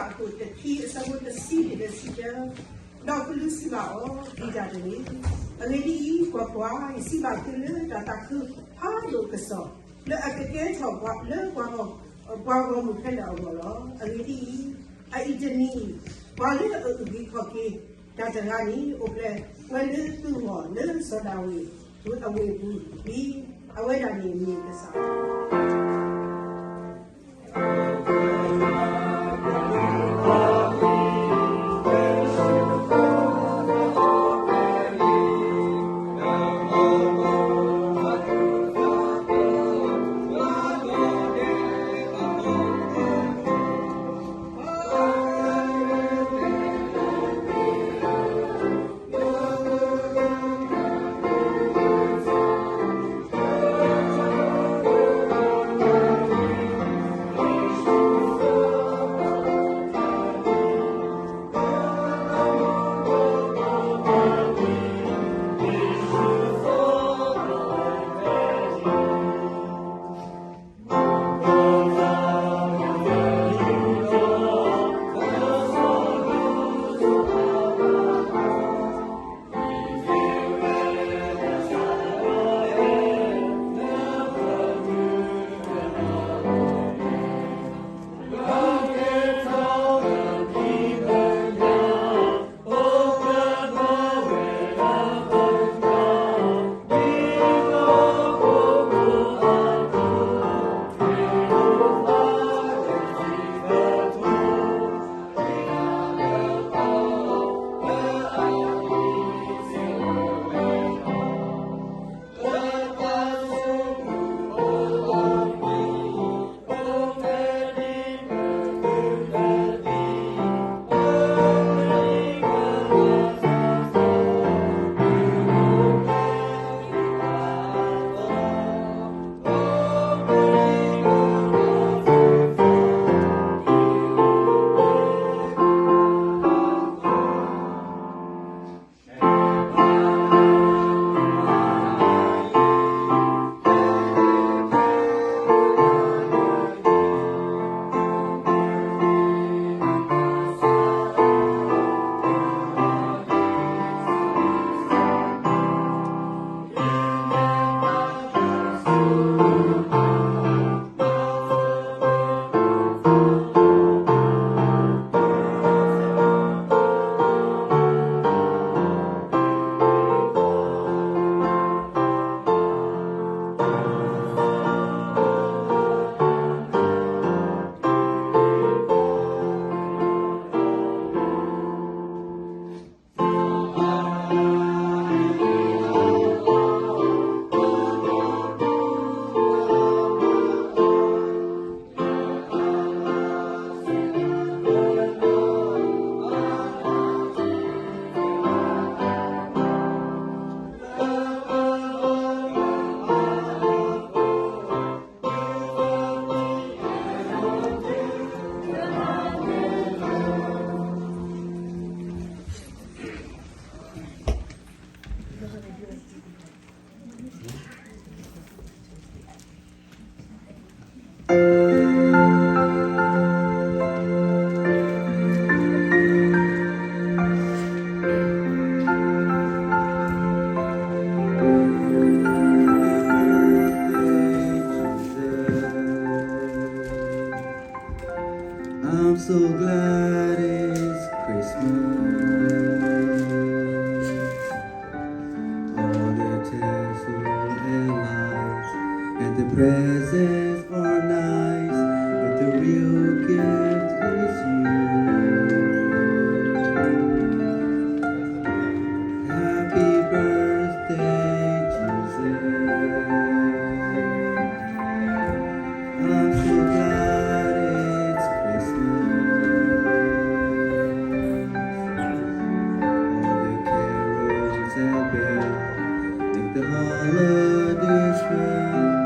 အခိၣ်တဆံခံ အဆၢဖိတဆံလွံၢ်ဒီးတဆံတၢ, ဒီးကလူးစံးဘၣ်အီၤ, ဒ်တၢ်တဂ့ၤ. အဂ့ၢ်ဒ်အံၤ, ကွၢ်ကွၢ်, ယစံးဘၣ်သုလၢတၢ်သးခုဖးဒိၣ်ကစီၣ်, လၢအကကဲထီၣ်ပှၤလၢပှၤဂီၢ်မုၢ်ခဲလၢာ်အဂီၢ်လီၤ. အဂ့ၢ်ဒ်အံၤ, အအံၤတနံၤအံၤ, ပှၤလၢအအုၣ်က့ၤခီၣ်က့ၤတၢ်တဂၤန့ၣ် အိၣ်ဖျဲၣ်ဝဲလၢသုဂီၢ်လၢစီၤဒၤဝံးအဝ့ၢ်အပူၤလံ. အဝဲဒၣ်န့ၣ်မ့ၢ်ကစၢ်I'm so glad it's Christmas. All the tinsel and lights and the presents are nice, but the real gift is you. Happy birthday, Jesus. I'm so glad it's Christmas. All the carols and bells make the holiday swell.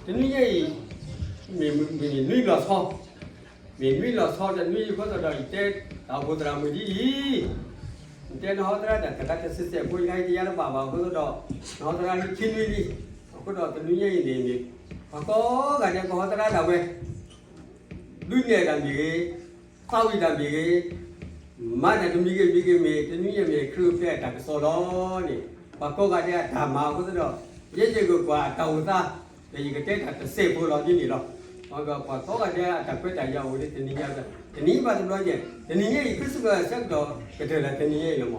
တနွံညါအံၤ မ့ၢ်နွံလီၤဆီ, မ့ၢ်နွံလီၤဆီတနွံအံၤအဃိသတးဒီး ယတဲတၢ်အိၣ်ဖှိၣ်သရၣ်မုၣ်ဒ်အံၤ, ယတဲနဟီသရၣ်တၢ်သရၣ်တဆံးစဲးဖိ ယဟဲတယါတဘၣ်ဘၣ်အဃိသတးဒီး နဟီသရၣ်လၢခံနွံလံ, အဃိဒီးတနွံညါအံၤန့ၣ်န့ၣ် ပှၤကိးဂၤဒဲးကဟီသရၣ်ဒၣ်ဝဲ ဒုးနဲၣ်တၢ်မ့ၢ်ဂ့ၤ, သးဝံၣ်တၢ်မ့ၢ်ဂ့ၤ, မၤတၢ်တမံၤဂ့ၤမံၤဂ့ၤမ့ၢ် တနွံညါမ့ၢ်ခရံာ်အိၣ်ဖျဲၣ်အတၢ်ကစီၣ်လီၤန့ၣ် ပှၤကိးဂၤဒဲးအတၢ်မၤအဃိသတးဒီး ယဲယဂ့ၢ်ကွၢ်အတၢ်အိၣ်သး ဒီးယကတဲတၢ်တစဲးဖိလီၤဒ်န့ၣ်လီၤ. ပှၤကိးဂၤဒဲးအတၢ်ခွဲးတၢ်ယာ်အိၣ်လၢတနံၤညါ, တနံၤဘၣ်တဘျီညါ, တနံၤညါအံၤ ခရံာ်စူးကါဆၢကတီၢ်ကတၢၢ်လၢတနံၤညါအံၤလီၤမး, လံာ်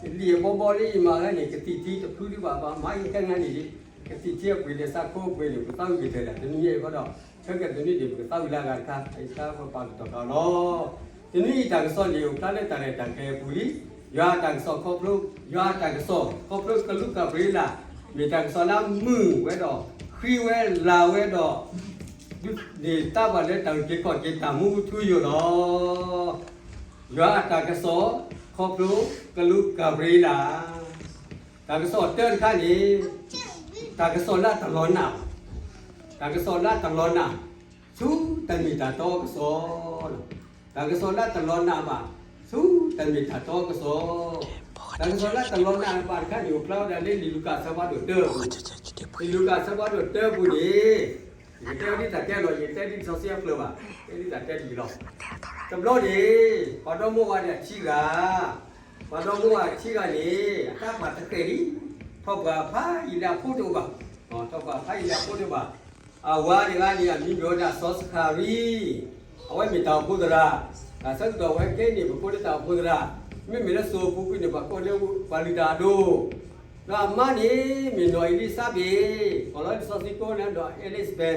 အဘီဘီလၢယမၤဂၤန့ၣ် ကသံၣ်ထံတဖုဒံးဘၣ် ပှၤမၤယခဲငါန့ၣ် ကသံၣ်ထံအပှ့ၤလၢသးခိအပှ့ၤန့ၣ် ပသးဝံၣ်ကတၢၢ်လၢတနံၤညါအံၤဃီဒီး ဆၢကတီၢ်တနံၤန့ၣ် ပကသးဝံၣ်လၢအဂၤတခါ အံၤတခါပပာ်ကတီၤဃာ်လီၤ. တနံၤအံၤတၢ်ကစီၣ်န့ၣ် အိၣ်ဖျါလၢတၢ်ရဲၣ်တၢ်ကျဲၤအပူၤလံ. ယွၤအတၢ်ကစီၣ်ခီဖျိ, ယွၤအတၢ်ကစီၣ်ခီဖျိကလူးကၤဘြံၤလး မ့ၢ်တၢ်ကစီၣ်လၢအမုာ်ဝဲဒီး ဃံဝဲလၤဝဲဒီး ဒုးန့ၢ်သါပှၤလၢတၢ်အုၣ်က့ၤခီၣ်က့ၤတၢ်မူထူယိာ်လီၤ. ယွၤအတၢ်ကစီၣ်ခီဖျိကလူးကၤဘြံၤလး တၢ်ကစီၣ်တၢတခါန့ၣ် တၢ်ကစီၣ်လၢအတလီၤနာ်ဘၣ်. တၢ်ကစီၣ်လၢအတလီၤနာ် ဆူတၢ်မ့ၢ်တၢ်တီကစီၣ်လီၤ. တၢ်ကစီၣ်လၢအတလီၤနာ်ဘၣ် ဆူတၢ်မ့ၢ်တၢ်တီကစီၣ်, တၢ်ကစီၣ်လၢအတလီၤနာ်ဘၣ်တခါန့ၣ် အိၣ်ဖျါဝဲဒၣ်လၢလံာ်လူၤကၣ်အဆၢဖးဒိၣ်တၢအပူၤ, လံာ်လူၤကၣ်အဆၢဖးဒိၣ်တၢအပူၤန့ၣ် ယကတဲဝဲဒ်တၢ်တဲလီၤ ယတဲဒ်စီဆှံအဖျၢၣ်ဘၣ်, တဲဒ်တၢ်တဲဒ်အံၤလီၤ. တဘျီန့ၣ် ပှၤဒီမါဝၤန့ၣ်အခံဂၤ, ပှၤဒီမါဝၤအခံဂၤန့ၣ် အတၢ်ပှၤတဃဲးလံ, ထီၣ်ပှၤဖးယံာ်လၢအဖိတအိၣ်ဘၣ်, ထီၣ်ပှၤဖးယံာ်လၢအဖိတအိၣ်ဘၣ်. အဝၤတဂၤန့ၣ် အမံၤမ့ၢ်ဝဲဒၣ်စီၤစကၤရံ, အဝဲမ့ၢ်တၢ်အိၣ်ဖှိၣ်သရၣ်, တၢ်ဆၢကတီၢ်ဝဲခဲအံၤန့ၣ် ပကိးလၢတၢ်အိၣ်ဖှိၣ်သရၣ်, မ့မ့ၢ်လၢစိၤပူၤကွံာ်န့ၣ် ပှၤကိးလၢပှၤလုၢ်တၢ်အဒိၣ်, ဒီးအမါန့ၣ် မ့ၢ်နီၢ်အ့လံၤစါဘ့း, ပှၤလီၤလံာ်စီဆှံကိးန့ၣ်ဒီး Elizabeth,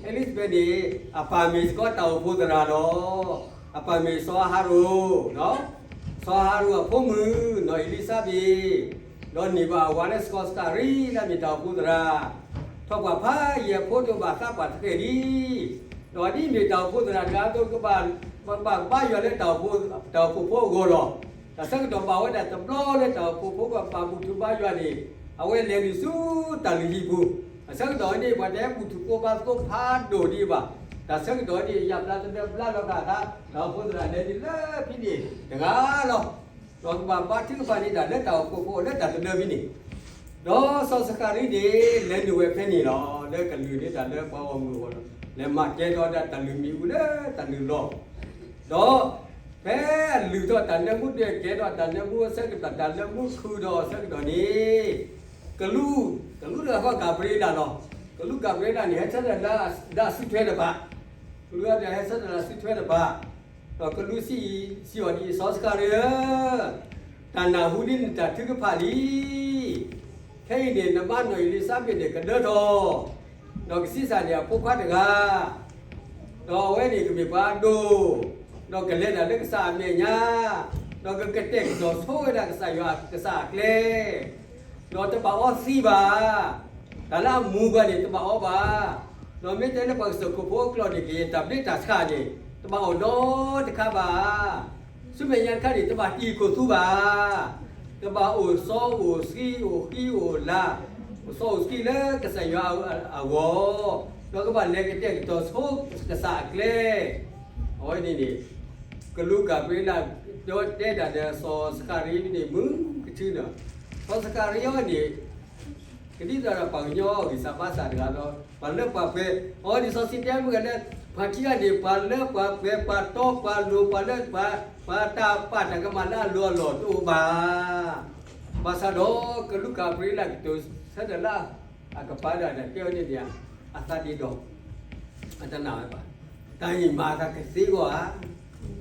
Elizabeth န့ၣ် အပၢ်မ့ၢ်စ့ၢ်ကီးတၢ်အိၣ်ဖှိၣ်သရၣ်ဒီး အပၢ်မ့ၢ်စီၤအၤဟရိၣ်, စီၤအၤဟရိၣ်အဖိမုၣ် နီၢ်အ့လံၤစါဘ့း, ဒီးန့ၢ်ဘၣ်အဝၤလၢစီၤစကၤရံလၢအမ့ၢ်တၢ်အိၣ်ဖှိၣ်သရၣ်, ထီၣ်ပှၤဖးယံာ်အဖိတအိၣ်ဘၣ် သးပှၢ်တဃဲးလံ. ဒီးဒ်မ့ၢ်တၢ်အိၣ်ဖှိၣ်သရၣ်တဂၤအသိး ကဘၣ်ဘၣ်ကဘါယွၤလၢတၢ်အိၣ်ဖှိၣ်ဖိအဂီၢ်လီၤ. တၢ်ဆၢကတီၢ်ဘၣ်ဝဲဒၣ်တဘျီလၢတၢ်အိၣ်ဖှိၣ်ဖိကဘၣ်ဘူၣ်ထီၣ်ဘါယွၤန့ၣ် အဝဲလဲၤနုာ်ဆူတၢ်လုၢ်ဟံၣ်ပူၤ, တၢ်ဆၢကတီၢ်ဝဲန့ၣ် ပှၤတဟဲဘူၣ်ထီၣ်ဘါသကိးဖးဒိၣ်ဒံးဘၣ်, တၢ်ဆၢကတီၢ်ဝဲန့ၣ် ယၣ်ဘျါသဒၢဘျါလီၤတၢ်သး, တၢ်အိၣ်ဖှိၣ်သရၣ်လဲၤနုာ်လၢဖဲန့ၣ်တဂၤလီၤ. ဒီးကဘၣ်ဘါထုကဖၣ်န့ၢ်တၢ်လၢတၢ်အိၣ်ဖှိၣ်ဖိလၢတၢ်သဒၢဖဲန့ၣ်, ဒီးစီၤစကၤရံန့ၣ် လဲၤနုာ်ဝဲဖဲန့ၣ်လီၤ. လၢကလုၢ်န့ၢ်တၢ်လၢပှၤဂီၢ်မုၢ်အဂီၢ်လီၤ. လဲၤမၤကဲထီၣ်ဒၣ်တၢ်လုၢ်မ့ၣ်အူလၢတၢ်လုၢ်လီၢ်, ဒီးဖဲအလုၢ်ထီၣ်တၢ်နၢမူ ဒုးကဲထီၣ်တၢ်နၢမူအဆၢကတီၢ် တၢ်နၢမူခုၣ်ဒီးအဆၢကတီၢ်န့ၣ် ကလူး, ကလူးတဂၤဃီ ကၤဘြံၤလးလီၤ. ကလူးကၤဘြံၤလးန့ၣ် ဟဲဆၢထၢၣ်လၢအစုထွဲတဖၣ်, ကလူးကၤဘြံၤလးဟဲဆၢထၢၣ်လၢအစုထွဲတဖၣ်, ဒီးကလူးစံးအီၤဒ်အံၤ, စီၤစကၤရံဧၢ, တၢ်နၢ်ဟူဒ်နတၢ်ထုကဖၣ်လံ. ခဲအံၤန့ၣ် နမါနီၢ်အ့လံၤစါဘ့းန့ၣ် ကဒၢထီၣ်, ဒီးကဆံးစၢ်န့ၢ်အဖိခွါတဂၤ, ဒီးအဝဲန့ၣ်ကမ့ၢ်ပှၤအဒိၣ်, ဒီးကလဲၤတၢ်လၢကစၢ်အမဲာ်ညါ, ဒီးကကတဲာ်ကတီၤဆိဝဲဒၣ်ကစၢ်ယွၤကစၢ်အကျဲ, ဒီးတဘၣ်အီသံးဘၣ်, တၢ်လၢအမူၤဘၣ်န့ၣ် တဘၣ်အီဘၣ်, ဒီးမ့ၢ်တဲလၢပှၤကစၢၢ်ခိၣ်ဖိအကျိာ်န့ၣ် ကယဲၢ်တၢ်ဘျ့တၢ်ဆှးန့ၣ် တဘၣ်အိၣ်နီတခါဘၣ်, ဆူမဲာ်ညါတခါန့ၣ် တဘၣ်တံၤခိၣ်သူဘၣ်, တဘၣ်အိၣ်စီအိၣ်ဆှံအိၣ်ဃံအိၣ်လၤ, အိၣ်စီအိၣ်ဆှံလၢကစၢ်ယွၤအဂီၢ်, ဒီးကဘၣ်လဲၤကတဲာ်ကတီၤဆိကစၢ်အကျဲ, အဝဲန့ၣ်န့ၣ် ကလူးကၤဘြံၤလး တဲဒၣ်ဒီးစီၤစကၤရံန့ၣ် မုၢ်ကထုဒီး စီၤစကၤရံအံၤန့ၣ် ကဒ်သိးဒီးပှၤကညီအဂံၢ်စၢ်ဘါစၢ်တဂၤဒီး ပှၤလၢပှၤပှဲၤ, အဝဲန့ၣ်စီၤစံတဲမုၢ်ဂၤလၢ ပှၤထံဂၤန့ၣ် ပှၤလၢပှၤပှဲၤ ပှၤတီပှၤလိၤ ပှၤလၢပှၤ ပှၤတၢ်ပာ်တၢ်ကမၣ်လၢအလိၤအလီၢ်တအိၣ်ဘၣ်. ဘၣ်ဆၣ်ဒီးကလူးကၤဘြံၤလးကတိၤဆၢထၢၣ်လၢ အကပၤဒၣ်ဒီးတဲဝဲန့ၣ်န့ၣ် အသးဒ့ဒီး အတနာ်ဝဲဘၣ်. တၢ်အံၤမၤသးကသ့အဂီၢ်ဧါ.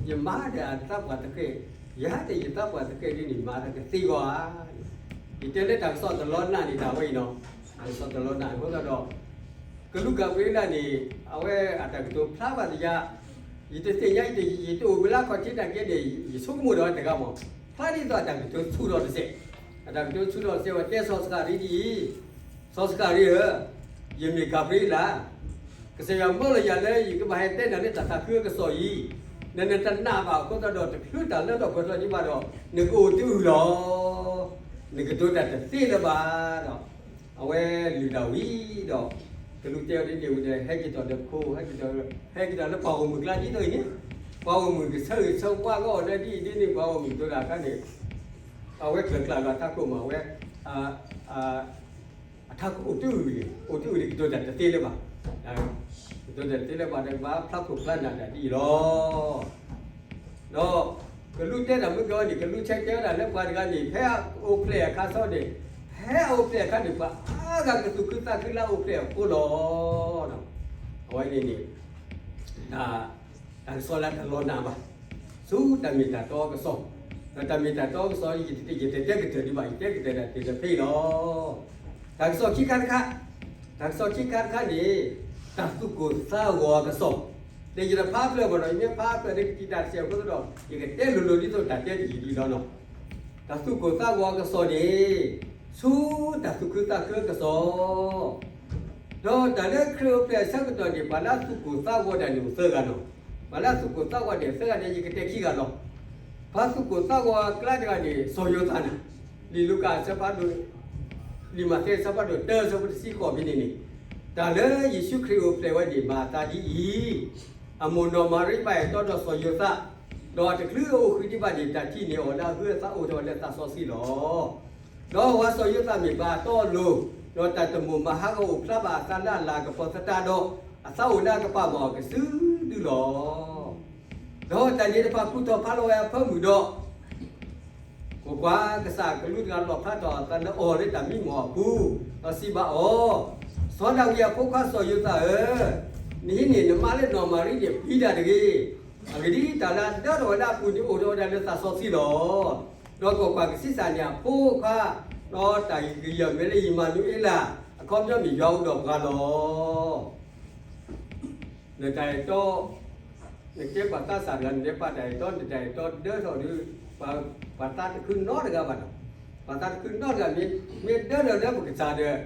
ယမါဒီးအသးပှၢ်တဃဲး, ယၤဒီးယသးပှၢ်တဃဲးဒ်န့ၣ် မၤသးကသ့အဂီၢ်ဧါ. ယတဲလၢတၢ်ကစီၣ်တလီၤနာ်န့ၣ် တၢ်ဝဲအံၤနီၤ, တၢ်ကစီၣ်တလီၤနာ်အဃိသတးဒီး ကလူးကၤဘြံၤလးန့ၣ် အဝဲအတၢ်ကတိၤဖျါဘၣ်သယါ, ယတသ့ၣ်ညါ ယတအိၣ်ဝဲလၢအခီၣ်ထံးနာ်က့န့ၣ် ယဆိကမိၣ်ဒီးတဂၤမး, ဖျါဒ်သိးအတၢ်ကတိၤဆူၣ်ထီၣ်တစဲး, အတၢ်ကတိၤဆူၣ်ထီၣ်တစဲးဝဲတဲစီၤစကၤရံဒ်အံၤ, စီၤစကၤရံဧၢ, ယမ့ၢ်ကၤဘြံၤလး, ကစၢ်ယွၤမၢလီၤယၤလၢယကဘၣ်ဟဲတဲနၤလၢတၢ်သးခုအကစီၣ်အံၤ, နနတနာ်ဘၣ်အဃိသတးဒီး တချုးတၢ်လၢထီၣ်ပှဲၤထီၣ်ဒံးဘၣ်ဒီး နကအိၣ်တုၤအုၣ်လီၤ. နကတိၤတၢ်တသ့လၢၤဘၣ်ဒီး အဝဲလုၢ်တၢ်ဝံၤဒီး ကလူးတဲအီၤဒ်န့ၣ်ဝံၤဒီး ဟဲက့ၤထီၣ်ဒီးခိ ဟဲက့ၤထီၣ် ဟဲက့ၤထီၣ်လၢပှၤဂီၢ်မုၢ်ကျါဒ်သိးအံၤန့ၣ်, ပှၤဂီၢ်မုၢ်ကဆၢဂ့ၤဆၢဝါကီးအီၤလၢဒ်အံၤဒ်န့ၣ် ပှၤဂီၢ်မုၢ်ကတိၤတၢ်အခါန့ၣ်, အဝဲကျၢၤကျၢၤလီၤထးခိၣ်မး အဝဲ အထးခိၣ်အိၣ်တ့ၢ်အုၣ်န့ၣ် အိၣ်တ့ၢ်အုၣ်န့ၣ် ကတိၤတၢ်တသ့လၢၤဘၣ်, ကတိၤတၢ်တသ့လၢၤဘၣ်ဒီး ကဘၣ်ဖျါခိၣ်ဖျါနၢ်တၢ်ဒ်အံၤလီၤ. ဒီးကလူးတဲတၢ်မုၢ်ကီၤန့ၣ် ကလူးဆဲးတဲဝဲဒၣ်လၢပှၤတဂၤန့ၣ် ဖဲအအိၣ်ဖျဲၣ်အခါဆၢန့ၣ်, ဖဲအအိၣ်ဖျဲၣ်အခါန့ၣ် ပှၤအါဂၤကသူၣ်ခုသးခုလၢအအိၣ်ဖျဲၣ်အဃိလီၤ. အဝဲန့ၣ်န့ၣ် တၢ်ကစီၣ်လၢတလီၤနၢ်ဘၣ်, ဆူတၢ်မ့ၢ်တၢ်တီကစီၣ်, ဒီးတၢ်မ့ၢ်တၢ်တီကစီၣ် ယတတဲကတၢၢ်ဒံးဘၣ်, ယတဲကတၢၢ်ဒၣ်တ့ၢ်လၢဖဲအံၤလီၤ. တၢ်ကစီၣ်ခံခါတခါ, တၢ်ကစီၣ်ခံခါတခါန့ၣ် တၢ်သူၣ်ကိၢ်သးဂီၤအကစီၣ်, ဒီးယတဖးဖျါဘၣ်နီၤ, ယမ့ၢ်ဖးဖျါဒီးကတံာ်တၢ်တစဲးဖိသဒီး ယကတဲလိၤလိၤဒ်သိးတၢ်တဲတယံာ်ဒ်လီၤနီၤ. တၢ်သူၣ်ကိၢ်သးဂီၤအကစီၣ်န့ၣ် ဆူတၢ်သူၣ်ခုသးခုအကစီၣ် ဒီးတၢ်လၢခရံာ်အိၣ်ဖျဲၣ်အဆၢကတီၢ်န့ၣ် ပှၤလၢအသူၣ်ကိၢ်သးဂီၤတၢ်န့ၣ်အိၣ်သၢဂၤလီၤ. ပှၤလၢအသူၣ်ကိၢ်သးဂီၤန့ၣ်သၢဂၤန့ၣ် ယကတဲခံဂၤလီၤ. ပှၤသူၣ်ကိၢ်သးဂီၤအကျါတဂၤန့ၣ် စီၤယိၤသးနၤ, လံာ်လူၤကၣ်အဆၢဖးဒိၣ်, လံာ်မးသဲအဆၢဖးဒိၣ်တၢ အဆၢဖိတဆံဃိးဖဲန့ၣ်န့ၣ်, တၢ်လၢယ့ၣ်ၡူးခရံာ်အိၣ်ဖျဲၣ်ဝဲန့ၣ် မၤအသးဒ်အံၤ, အမိၢ်နီၢ်မၤရံဘၣ်အဲၣ်တီဒီးစီၤယိၤသး, ဒီးအတချုးအအိၣ်ဃုာ်ဒံးဘၣ်န့ၣ် တၢ်ထံၣ်န့ၢ်အီၤလၢအဟုအသးအိၣ်ထီၣ်ဝဲလၢသးစီဆှံလီၤ. ဒီးဝၤစီၤယိၤသးမ့ၢ်ပှၤအတီအလိၤ, ဒီးတၢ်တမိၣ်မၤဟးဂီၤအိၣ်ဖျါဘၣ်အသးလၢအလၤကပီၤသတးဒီး, အသးအိၣ်လၢအကပာ်မီၣ်အီၤကစုဒုလီၤ. ဒီးတၢ်န့ၣ်တဖၣ်ကူၣ်ထီၣ်ဖးလီၤဝဲအဖၢမုၢ်ဒီး ကွၢ်ကွၢ်, ကစၢ်အကလူးတဂၤလီၣ်ဖျါထီၣ်အသးလၢအီၤလၢတၢ်မံမီၢ်အပူၤ, ဒီးစံးဘၣ်အီၤ, စီၤဒၤဝံးအဖိခွါစီၤယိၤသးဧၢ, နဟံးန့ၢ်နမါလၢနီၢ်မၤရံန့ၣ် ပျံၤတၢ်တဂ့ၤ. အဂ့ၢ်ဒ်အံၤ, တၢ်လၢအဒၢထီၣ်ဝဲဒၣ်အပူၤန့ၣ် အိၣ်ထီၣ်ဝဲဒၣ်လၢသးစီဆှံလီၤ. ဒီးကွၢ်ကွၢ်, ကဆံးစၢ်န့ၢ်အဖိခွါ, ဒီးတၢ်ဂ့ၢ်ကယၢၢ်မံၤလၢအမံၤအံၤမၤနူၤအ့လး, အခီပညီမ့ၢ်ယွၤအိၣ်ဒီးပှၤလီၤ. နတၢ်အဲၣ်တီ, နကဲပှၤသးစၢ်တဂၤ နတဲပှၤတၢ်အဲၣ်တီ, နတၢ်အဲၣ်တီဒၢထီၣ်ဒီး ပှၤသးတခုနီတဂၤဘၣ်ဒီး, ပှၤသးတခုနီတဂၤ မ့ၢ်ဒၢထီၣ်လၢပကစၢ်ဒီး,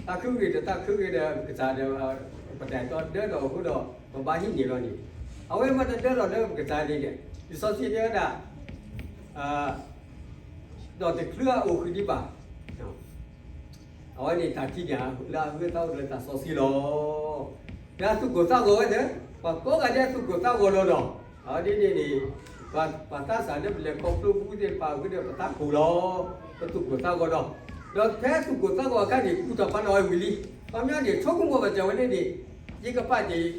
သးခုဂ့ၤဒီးသးခုဂ့ၤဒီး ပကစၢ်ဒီး ပတၢ်အဲၣ်တီဒၢထီၣ်အဃိဒီး ပဘၣ်ဟံးန့ၢ်လီၤန့ၣ်, အဝဲမ့ၢ်တဒၢထီၣ်လၢပကစၢ်န့ၣ်န့ၣ်, လံာ်စီဆှံတဲဝဲဒၣ် ဒီးတချုးအအိၣ်ဃုာ်ဒံးဘၣ်, အဝဲန့ၣ်တၢ်ထံၣ်န့ၢ် လၢအဟုအသးအိၣ်ဒီးသးစီဆှံလီၤ. ဒီးအသူၣ်ကိၢ်သးဂီၤဝဲန့ၣ်, ပှၤကိးဂၤဒဲးအသူၣ်ကိၢ်သးဂီၤလီၤနီၤ. အဝဲဒ်န့ၣ်န့ၣ်, ပှၤသးစၢ်လၢပလဲၤခီဖျိပူၤသ့ၣ်တဖၣ်အဃိဒီး ပသးကိၢ်လီၤ, ပသူၣ်ကိၢ်သးဂီၤလီၤ. ဒီးဖဲသူၣ်ကိၢ်သးဂီၤအခါန့ၣ် ကူၣ်ထီၣ်ဖးလီၤဝဲဝံၤလံ. ခီပညီန့ၣ် ဆိကမိၣ်ဘၣ်စၢၤဝဲန့ၣ်န့ၣ်, ယကပာ်တ့ၢ်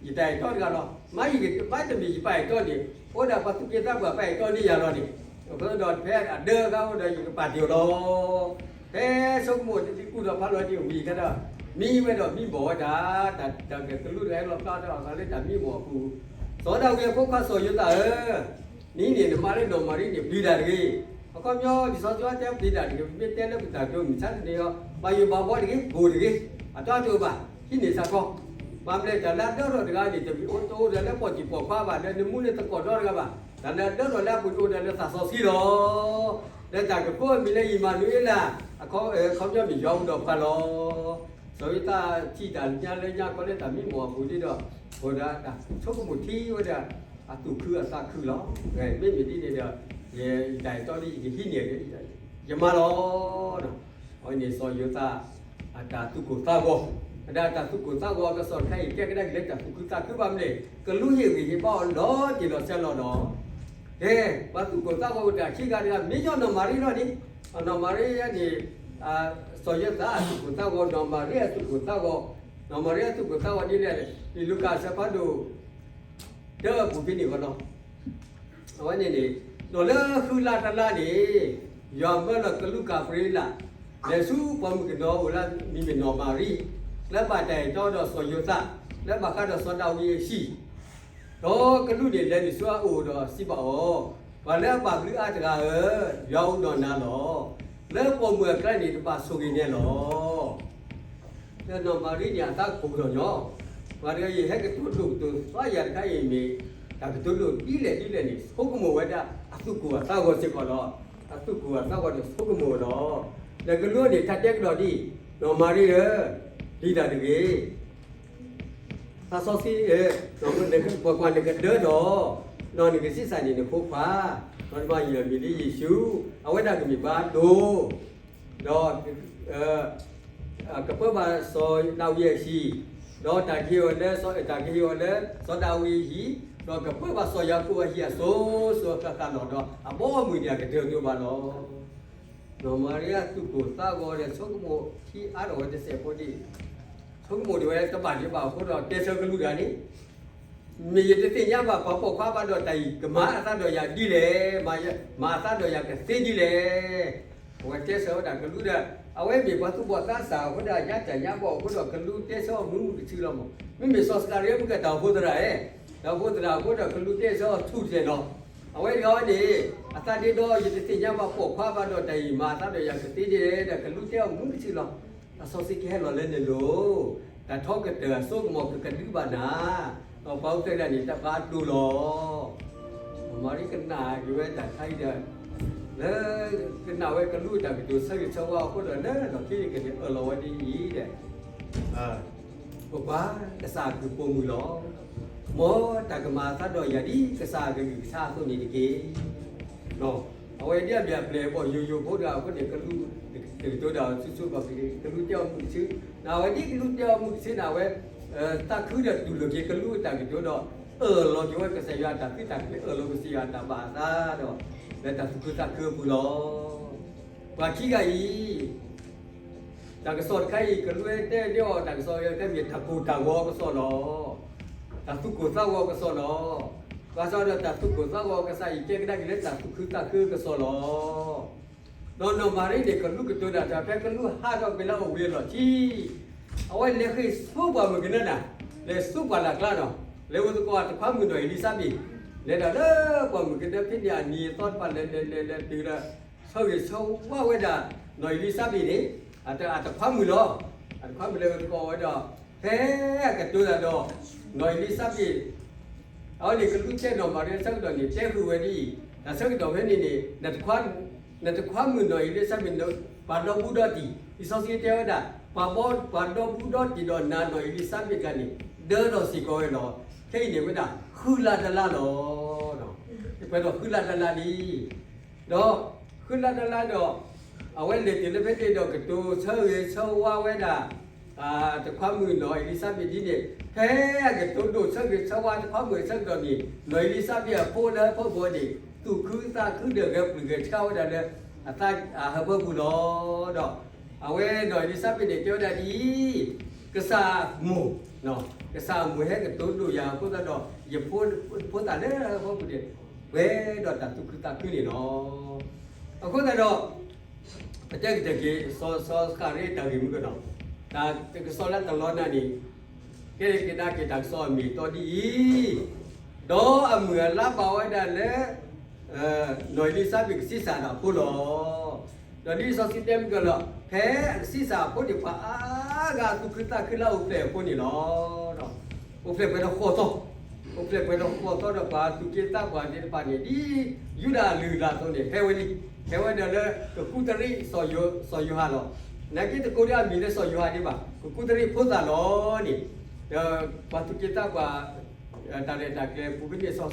ယတၢ်အဲၣ်တီတဂၤလီၤ. မ့ၢ်ယကဘၣ်တမ့ၢ်ယပၢ်အဲၣ်တီန့ၣ်, အိၣ်ဒၣ်ပှၤသူၣ်က့သးပှၢ်ပၢ်အဲၣ်တီန့ၢ်ယၤလီၤန့ၣ်, အဃိဒီးဖဲအဒၢအခါဒီး ယကပာ်တ့ၢ်အီၤလီၤ. ဖဲဆိကမိၣ်တဒ်ကူၣ်ထီၣ်ဖးလီၤဒ်အဝံၤအခါဒီး, မံဝဲဒီးမံဘီၣ်ဝဲဒၣ်, တၢ်ကကလူးတဂၤလီၣ်ဖျါထီၣ်အသးလၢတၢ်မံဘီၣ်အပူၤ, စီၤဒၤဝံးအဖိခွါစီၤယိၤသးဧၢ, နဟံးန့ၢ်နမါလၢနီၢ်မၤရံန့ၣ် ပျံၤတၢ်တဂ့ၤ. အခီပညီ လံာ်စီဆှံတဲပျံၤတၢ်တဂ့ၤ, ပမ့ၢ်တဲလၢပတၢ်ကတိၤမုၢ်ဆါတနံၤအံၤ, ဘၣ်ယိၣ်ဘၣ်ဘီတဂ့ၤ, ဘိၣ်တဂ့ၤ, အတီအတအိၣ်ဘၣ်, ဟံးန့ၢ်စ့ၢ်ကီး. ဘၣ်မနုၤလဲၣ် တၢ်လၢအဒၢထီၣ်တဂၤန့ၣ် တမ့ၢ်အိၣ်တအိၣ်ဒီးလၢပှၤစံၣ်ပှၤဖါဘၣ်, လၢနမူနသကိးဒီတဂၤဘၣ်. တၢ်လၢအဒၢထီၣ်လၢအပူၤန့ၣ်အိၣ်ဒီးလၢသးစီဆှံလီၤ. လၢတၢ်ကကိးအမံၤလၢအံၣ်မၤနူၤအ့လး, အခီပညီမ့ၢ်ယွၤအိၣ်ဒီးပှၤလီၤ. စီၤယိၤသးထံၣ်တၢ်ညါလၢညါခီလၢတၢ်မံမီၢ်အပူၤဒ်ဒီး, အဃိဒီးတၢ်ဆိကမိၣ်ထံဝဲဒၣ် အသူၣ်ခုအသးခုလီၤ. မ့မ့ၢ်ဒ်န့ၣ်ဒီး, ယတၢ်အဲၣ်တီဒ်ယကဟံးန့ၢ်, ယမါလီၤ. အဝဲန့ၣ်စီၤယိၤသး အတၢ်သူၣ်ကိၢ်သးဂီၤ, အဒၣ်တၢ်သူၣ်ကိၢ်သးဂီၤအကစီၣ်တခါအံၤ ကဲကဒါက့ၤလၢတၢ်သူၣ်ခုသးခုဘၣ်မနုၤလဲၣ်, ကလူးဟ့ၣ်ဂံၢ်ဟ့ၣ်ဘါအီၤလီၤတံၢ်လီၤဆဲးလီၤဒီး, ကဲ, ပှၤသူၣ်ကိၢ်သးဂီၤအိၣ်တၢ်ခံဂၤတဂၤ မ့ၢ်ယီၤနီၢ်မၤရံလီၤန့ၣ်, နီၢ်မၤရံန့ၣ်, စီၤယိၤသးအသူၣ်ကိၢ်သးဂီၤ, နီၢ်မၤရံအသူၣ်ကိၢ်သးဂီၤ, နီၢ်မၤရံအသူၣ်ကိၢ်သးဂီၤဒ်လဲၣ်, လံာ်လူၤကၣ်အဆၢဖးဒိၣ် တၢအပူၤဖဲန့ၣ်အဂီၢ်လီၤ. အဝဲန့ၣ်န့ၣ်, ဒီးလၢဃုလါတလါန့ၣ်, ယွၤမၢလီၤကလူးကၤဘြံၤအ့လး, လဲၤဆူပှၤမုၣ်ကနီၤအိၣ်လၢအမံၤမ့ၢ်နီၢ်မၤရံ, လၢဘၣ်တၢ်အဲၣ်တီဒီးစီၤယိၤသး, လၢဘၣ်ဃးဒီးစီၤဒၤဝံးအဟံၣ်, ဒီးကလူးန့ၣ်လဲၤနုာ်ဆူအအိၣ်ဒီးစံးဘၣ်အီၤ, ပှၤလၢအဘၣ်ဘျုးအါတဂၤဧၢ, ယွၤအိၣ်ဒီးနၤလီၤ. လၢပိာ်မုၣ်အကျါန့ၣ် နဘၣ်ဆိၣ်ဂ့ၤန့ၣ်လီၤ. ဒီးနီၢ်မၤရံန့ၣ် အသးကိၢ်ထီၣ်ညီ, ပှၤတဂၤအံၤဟဲကတိၤဒိၣ်ကတိၤသွါယၤတခါအံၤမ့ၢ်, တၢ်ကတိၤဒိၣ်ဒ်လဲၣ်ဒ်လဲၣ်န့ၣ် ဆိကမိၣ်ဝဲဒၣ်အသူၣ်ကိၢ်အသးဂီၤစ့ၢ်ကီးလီၤ. အသူၣ်ကိၢ်အသးဂီၤန့ၣ်ဆိကမိၣ်လီၤ. ဒီးကလူးန့ၣ် ထါတဲကဒီးဒ်အံၤ, နီၢ်မၤရံဧၢ, ပျံၤတၢ်တဂ့ၤ. သးစီဆှံဧၢ, ကွၢ်ကွၢ်နကဒၢဒီး, ဒီးနကဆံးစၢ်န့ၢ်နဖိခွါ, ဒီးတဘၣ်ယံာ်လီၤမံၤလၢယ့ၣ်ၡူး, အဝဲဒၣ်ကမ့ၢ်ဘါဒိၣ်, ဒီး က ကပၢဘၣ်စီၤဒၤဝံးအဟံၣ်, ဒီးတၢ်ကဟ့ၣ်အီၤလၢ, တၢ်ကဟ့ၣ်အီၤလၢစီၤဒၤဝံးအဟံၣ်, ဒီးကပၢဘၣ်စီၤယၤကိာ်အဟံၣ်အစိၤစိၤဃၣ်ဃၣ်လီၤ. ဒီးအဘီအမုၢ်န့ၣ် အကတၢၢ်ဒိၣ်ဘၣ်လီၤ. နီၢ်မၤရံယၤသူၣ်ကိၢ်သးဂီၤဒီး ဆိကမိၣ်ထံအါထီၣ်ဝဲတစဲးဖိဒံး, ဆိကမိၣ်ဒံးဝဲတဘၣ်ဒံးဘၣ်အဃိဒီး တဲဆၢကလူးတဂၤန့ၣ်, မ့ၢ်ယတသ့ၣ်ညါဘၣ်ပှၤပိာ်ခွါဘၣ်ဒီး တၢ်အံၤကမၤအသးဒီးယၤဒ်လဲၣ်, မၤအသးဒီးယၤကသ့ဒ်လဲၣ်. အဝဲတဲဆၢဝဲဒၣ်ကလူးဒီး အဝဲမ့ၢ်ပှၤသူၣ်ဘီၣ်သးစၢ်အဃိဒီး အညါတၢ်ညါဘီၣ်အဃိဒီး ကလူးတဲဆၢအီၤမုာ်မုာ်ကဆူလီၤမး. မ့မ့ၢ်စီၤစကၤရံယၤမ့ၢ်ကဲတၢ်အိၣ်ဖှိၣ်သရၣ်ဧါ, တၢ်အိၣ်ဖှိၣ်သရၣ်အဃိဒီး ကလူးတဲဆၢအီၤထူၣ်ဖျဲးလီၤ. အဝဲတဂၤဝဲန့ၣ် အသးဒ့ဒီး ယတသ့ၣ်ညါဘၣ်ပိာ်ခွါဘၣ်ဒီး တၢ်အံၤမၤအသးဒီးယၤကသ့ဒ်လဲၣ်ဒီး ကလူးတဲအီၤမုာ်မုာ်ကဆူလီၤ. တၢ်စီဆှံကဟဲလီၤလၢနလိၤ, တၢ်ထီကတၢၢ်အစိကမီၤကကဒုဘၣ်နၤ, ဒီးပှၤအိၣ်ဖျဲၣ်ဒၣ်န့ၣ် တၢ်ဘၣ်ဒိလီၤ. မၤရံကနၣ်က့ၤဝဲတၢ်ခါအံၤဒီး လၢကနၣ်ဝဲကလူးအတၢ်ကတိၤဆၢဂ့ၤဆၢဝါအဃိဒီး လၢလီၢ်ခံန့ၣ် ကဒုးအၢၣ်လီၤဝဲဒ်အံၤဒီး ပကွၢ်ကစၢ်အကုၢ်ပိာ်မုၣ်လီၤ. မ်တၢ်ကမၤအသးဒီးယၤဒ်ကစၢ်အကလုၢ်ကထါအသိးန့ၣ်တက့ၢ်. အဝဲဒ်အမ့ၢ်အပျဲၢ်အဘီၣ်ယိယိဖိတဂၤအဃိန့ၣ် ကလူးတကတိၤဒၣ်အီၤဆူၣ်ဆူၣ်ဘၣ်က့ၤ ကလူးတဲအီၤမုာ်ကဆူ, နဝဲဒ်ကလူးတဲအီၤမုာ်ကဆူန့ၣ် အဝဲ သးခုဒီးတူၢ်လိာ်က့ၤကလူးအတၢ်ကတိၤဒီး အၢၣ်လီၤက့ၤဝဲကစၢ်ယွၤအတၢ်သုတၢ်ကျဲၤ အၢၣ်လီၤကစၢ်ယွၤအတၢ်ဘၣ်အသးဒီး လၢတၢ်သူၣ်ခုသးခုအပူၤလီၤ. ပှၤခံဂၤအံၤ တၢ်ကစီၣ်တခါအံၤ ကလူးတဲဒၣ်အီၤ တၢ်ကစီၣ်တခါမ့ၢ်တၢ်ကိၢ်တၢ်ဂီၤကစီၣ်လီၤ. တၢ်သူၣ်ကိၢ်သးဂီၤကစီၣ်လီၤ. ဘၣ်ဆၣ်ဒီးတၢ်သူၣ်ကိၢ်သးဂီၤကစီၣ်အံၤ ကဲကဒါက့ၤလၢတၢ်သူၣ်ခုသးခုကစီၣ်လီၤ. ဒီးနီၢ်မၤရံန့ၣ် ကလူးကတိၤတၢ်တၢ်ဖဲကလူးဟးထီၣ်ကွံာ်လၢအဝ့ၢ်အလီၢ်ခံ အဝဲလဲၤဃ့ၢ်ဆူပှၢ်မုၢ်ကနၢနၤ, လဲၤဆူပှၢ်လၢ်ကျါနီၤ, လဲၤဝဲသကိးအတခွါမုၣ်နီၢ်အ့လံၤစါဘ့း, လဲၤဒၣ်လၢပှၢ်မုၢ်ကနၢဖဲန့ၣ်အနံၤအသီတဖၣ် လဲၤလဲၤလဲၤလဲၤတုၤဒီး ဆၢဂ့ၤဆၢဝါဝဲဒၣ် နီၢ်အ့လံၤစါဘ့းန့ၣ် အတခွါမုၣ်လီၤ. အတခွါမုၣ်လဲၤဝဲသကိးဝဲဒီး ဖဲအကတိၤတၢ်ဒီး နီၢ်အ့လံၤစါဘ့း အဝဲန့ၣ်ကလူးတဲနီၢ်မၤရံအဆၢကတီၢ်န့ၣ် တဲဃုာ်ဝဲဒ်အံၤ, တၢ်ဆၢကတီၢ်ဖဲန့ၣ်န့ၣ် နတခွါမုၣ်နီၢ်အ့လံၤစါဘ့း ပှၤဒီဘူးဒီတံၢ်, လံာ်စီဆှံတဲဝဲဒၣ် ပှၤဘီ ပှၤဒီဘူးဒီတံၢ်ဒီးနၤနီၢ်အ့လံၤစါဘ့းတဂၤန့ၣ် ဒၢထီၣ်စ့ၢ်ကီးဝဲလီၤ. ခဲအံၤန့ၣ်ဝဲဒၣ် ဃုလါတလါလီၤ. ပှဲၤဒီးဃုလါတလါလံ. ဒီးဃုလါတလါဒီး အဝဲလဲၤတုၤလၢဖဲန့ၣ်ဒီး ကတိၤဆၢဂ့ၤဆၢဝါဝဲဒၣ် တခွါမုၣ်နီၢ်အ့လံၤစါဘ့းဒ်န့ၣ်, ဖဲအကတိၤဒိၣ်ဆၢဂ့ၤဆၢဝါတခွါမုၣ်အဆၢကတီၢ်န့ၣ် နီၢ်အ့လံၤစါဘ့းအဖိလၢဟၢဖၢပူၤန့ၣ် သူၣ်ခုသးခုဒီးဂဲၤပျုၢ်ဂဲၤဆှးဝဲဒၣ်လၢ အသးအဟၢဖၢပူၤလီၤ. ဒီးအဝဲနီၢ်အ့လံၤစါဘ့းန့ၣ် တဲဝဲဒၣ်ဒ်အံၤ, ကစၢ်အမိၢ်, ကစၢ်အမိၢ်ဟဲကတိၤဒိၣ်ယၤအဃိသတးဒီး ယဖိသၣ်လၢဟၢဖၢပူၤန့ၣ် ပှဲၤဒီးတၢ်သူၣ်ခုသးခုန့ၣ်လီၤ. အဃိသတးဒီး ပတဲကတၢၢ်က့ၤ စီၤစကၤရံယၤတၢ်ဂ့ၢ်မုၢ်ကနီၤ, တၢ်ကစီၣ်လၢတလီၤနၢ်န့ၣ် ကဲကဒါက့ၤတၢ်ကစီၣ်အမ့ၢ်အတီဒ်အံၤ, ဒီးအမုၢ်အလါဘၣ်ဝဲဒၣ်လၢ နီၢ်အ့လံၤစါဘ့းကဆံးစၢ်တၢ်အဖိလီၤ. ဒီးဒ်လံာ်စီဆှံတဲမုၢ်ကနီၤ ဖဲအကဆံးစၢ်အဖိန့ၣ် ပှၤအါဂၤသူၣ်ခုသးခုလၢအအိၣ်ဖျဲၣ်အဖိန့ၣ်လီၤ. အိၣ်ဖျဲၣ်ပှဲၤဒီးဃိးသီ, အိၣ်ဖျဲၣ်ပှဲၤဒီးဃိးသီဒီး ပှၤသူၣ်က့သးပှၢ်သ့ၣ်တဖၣ်န့ၣ် ဒ်ယူဒၤအလုၢ်အလၢ်အသိးန့ၣ် ဟဲဝဲလံ, ဟဲဝဲဒၣ်လၢကကူးတရံး စီၤယိၤဟၣ်လီၤ. နာ်က့တကိးဒၣ်အမံၤလၢစီၤယိၤဟၣ်ဒံးဘၣ်, ကကူးတရံးဖိသၣ်လီၤန့ၣ်, ဒီးပှၤသူၣ်က့သးပှၢ် တၢ်ရဲၣ်တၢ်ကျဲၤပူၤဖဲန့ၣ် စီၤ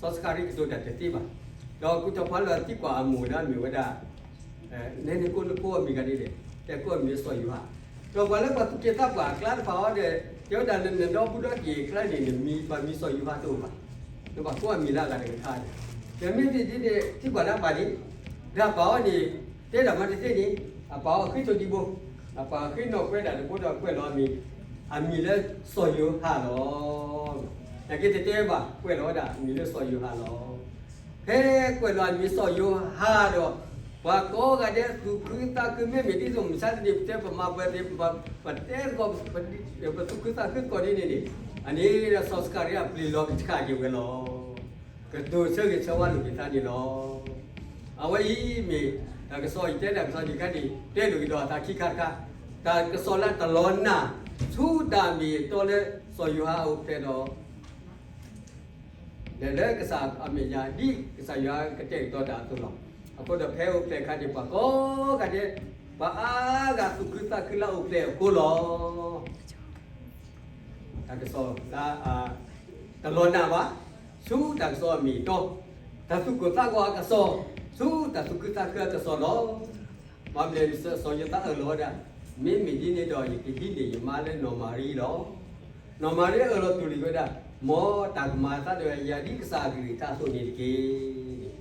စကၤရံကတိၤတၢ်တသ့ဘၣ်. ဒီးကူၣ်ထီၣ်ဖးလၢသံကွၢ်အမိၢ်ဒီးအမ့ၢ်ဝဲဒၣ် နဲနကိးနဖိအမံၤဂၤဒ်လဲၣ်, တဲကိးအမံၤစီၤယိၤဟၣ်, ဒီးပှၤလၢပှၤသူၣ်က့သးပှၢ်အကျါတဖၣ်အံၤဒီး တဲဝဲဒၣ်လၢနဒီဘူးဒီတံၢ်အကျါန့ၣ် နမံၤပှၤမံၤစီၤယိၤဟၣ်တအိၣ်ဘၣ်, နဘၣ်ကိးအမံၤလၢအဂၤတကထါန့ၣ်, ဒီးမ့ၢ်သ့ၣ်ဒ်န့ၣ် သံကွၢ်လၢအပၢ်န့ၣ်, ဒီးအပၢ်အံၤန့ၣ် တဲတၢ်မၤတသ့န့ၣ်, အပၢ်အံၤဃ့ထီၣ်ဒံးဘိ, အပၢ်ဃ့နီၣ်ကွဲးတၢ်တဘိဒီးကွဲးလီၤအမံၤ, အမံၤလၢစီၤယိၤဟၣ်လီၤ. နာ်က့တတဲဘၣ် ကွဲးလီၤဝဲဒၣ်အမံၤလၢစီၤယိၤဟၣ်လီၤ. ဖဲကွဲးလီၤအမံၤစီၤယိၤဟၣ်ဒီး ပှၤကိးဂၤဒဲးသူၣ်ခုသးခု မ့မ့ၢ်ဒ်သိးမုၢ်ဆါတနံၤ ပတဲပမၤပှဲၤသ့ၣ် ပတဲသကိး ပသူၣ်ခုသးခုသကိးဒ်န့ၣ်န့ၣ်, အန့ၣ်ဒီးစီၤစကၤရံယၤပျံၤလီၤကဆှၣ်က့ၤဝဲလီၤ. ကတိၤဆၢဂ့ၤဆၢဝါလိာ်က့ၤသးန့ၣ်လီၤ. အဝဲအံၤမ့ၢ် တၢ်ကစီၣ်အံၤတဲတၢ်ကစီၣ်တခါန့ၣ် တဲလိာ်က့ၤဒီးအသးခံခါတခါ, တၢ်ကစီၣ်လၢတလီၤနၢ် ဆူတၢ်မ့ၢ်အတီလၢစီၤယိၤဟၣ်အိၣ်ဖျဲၣ်ဒီး ဒီးလၢကစၢ်အမဲာ်ညါ ဒ်ကစၢ်ယွၤကတဲာ်ကတီၤတၢ်အသိးလီၤ. အဃိဒီးဖဲအိၣ်ဖျဲၣ်အခါန့ၣ် ပှၤကိးဂၤဒဲး ပှၤအါဂၤသူၣ်ခုသးခုလၢအိၣ်ဖျဲၣ်အဃိလီၤ. တၢ်ကစီၣ်လၢ တလီၤနၢ်ဘၣ် ဆူတၢ်ကစီၣ်အမ့ၢ်အတီ, တၢ်သူၣ်ကိၢ်သးဂီၤအကစီၣ် ဆူတၢ်သူၣ်ခုသးခုအကစီၣ်လီၤ. ဘၣ်မနုၤလဲၣ် စီၤယိၤသးအၢၣ်လီၤဝဲဒၣ် မ့မ့ၢ်ဒ်န့ၣ်ဒီး ယကဟံးန့ၢ်ယမါလၢနီၢ်မၤရံလီၤ. နီၢ်မၤရံအၢၣ်လီၤတူၢ်လိာ်ဝဲဒၣ်, မ်တၢ်ကမၤအသးဒီးယၤဒ်ကစၢ်အကလုၢ်အကထါအသိးန့ၣ်တက့ၢ်.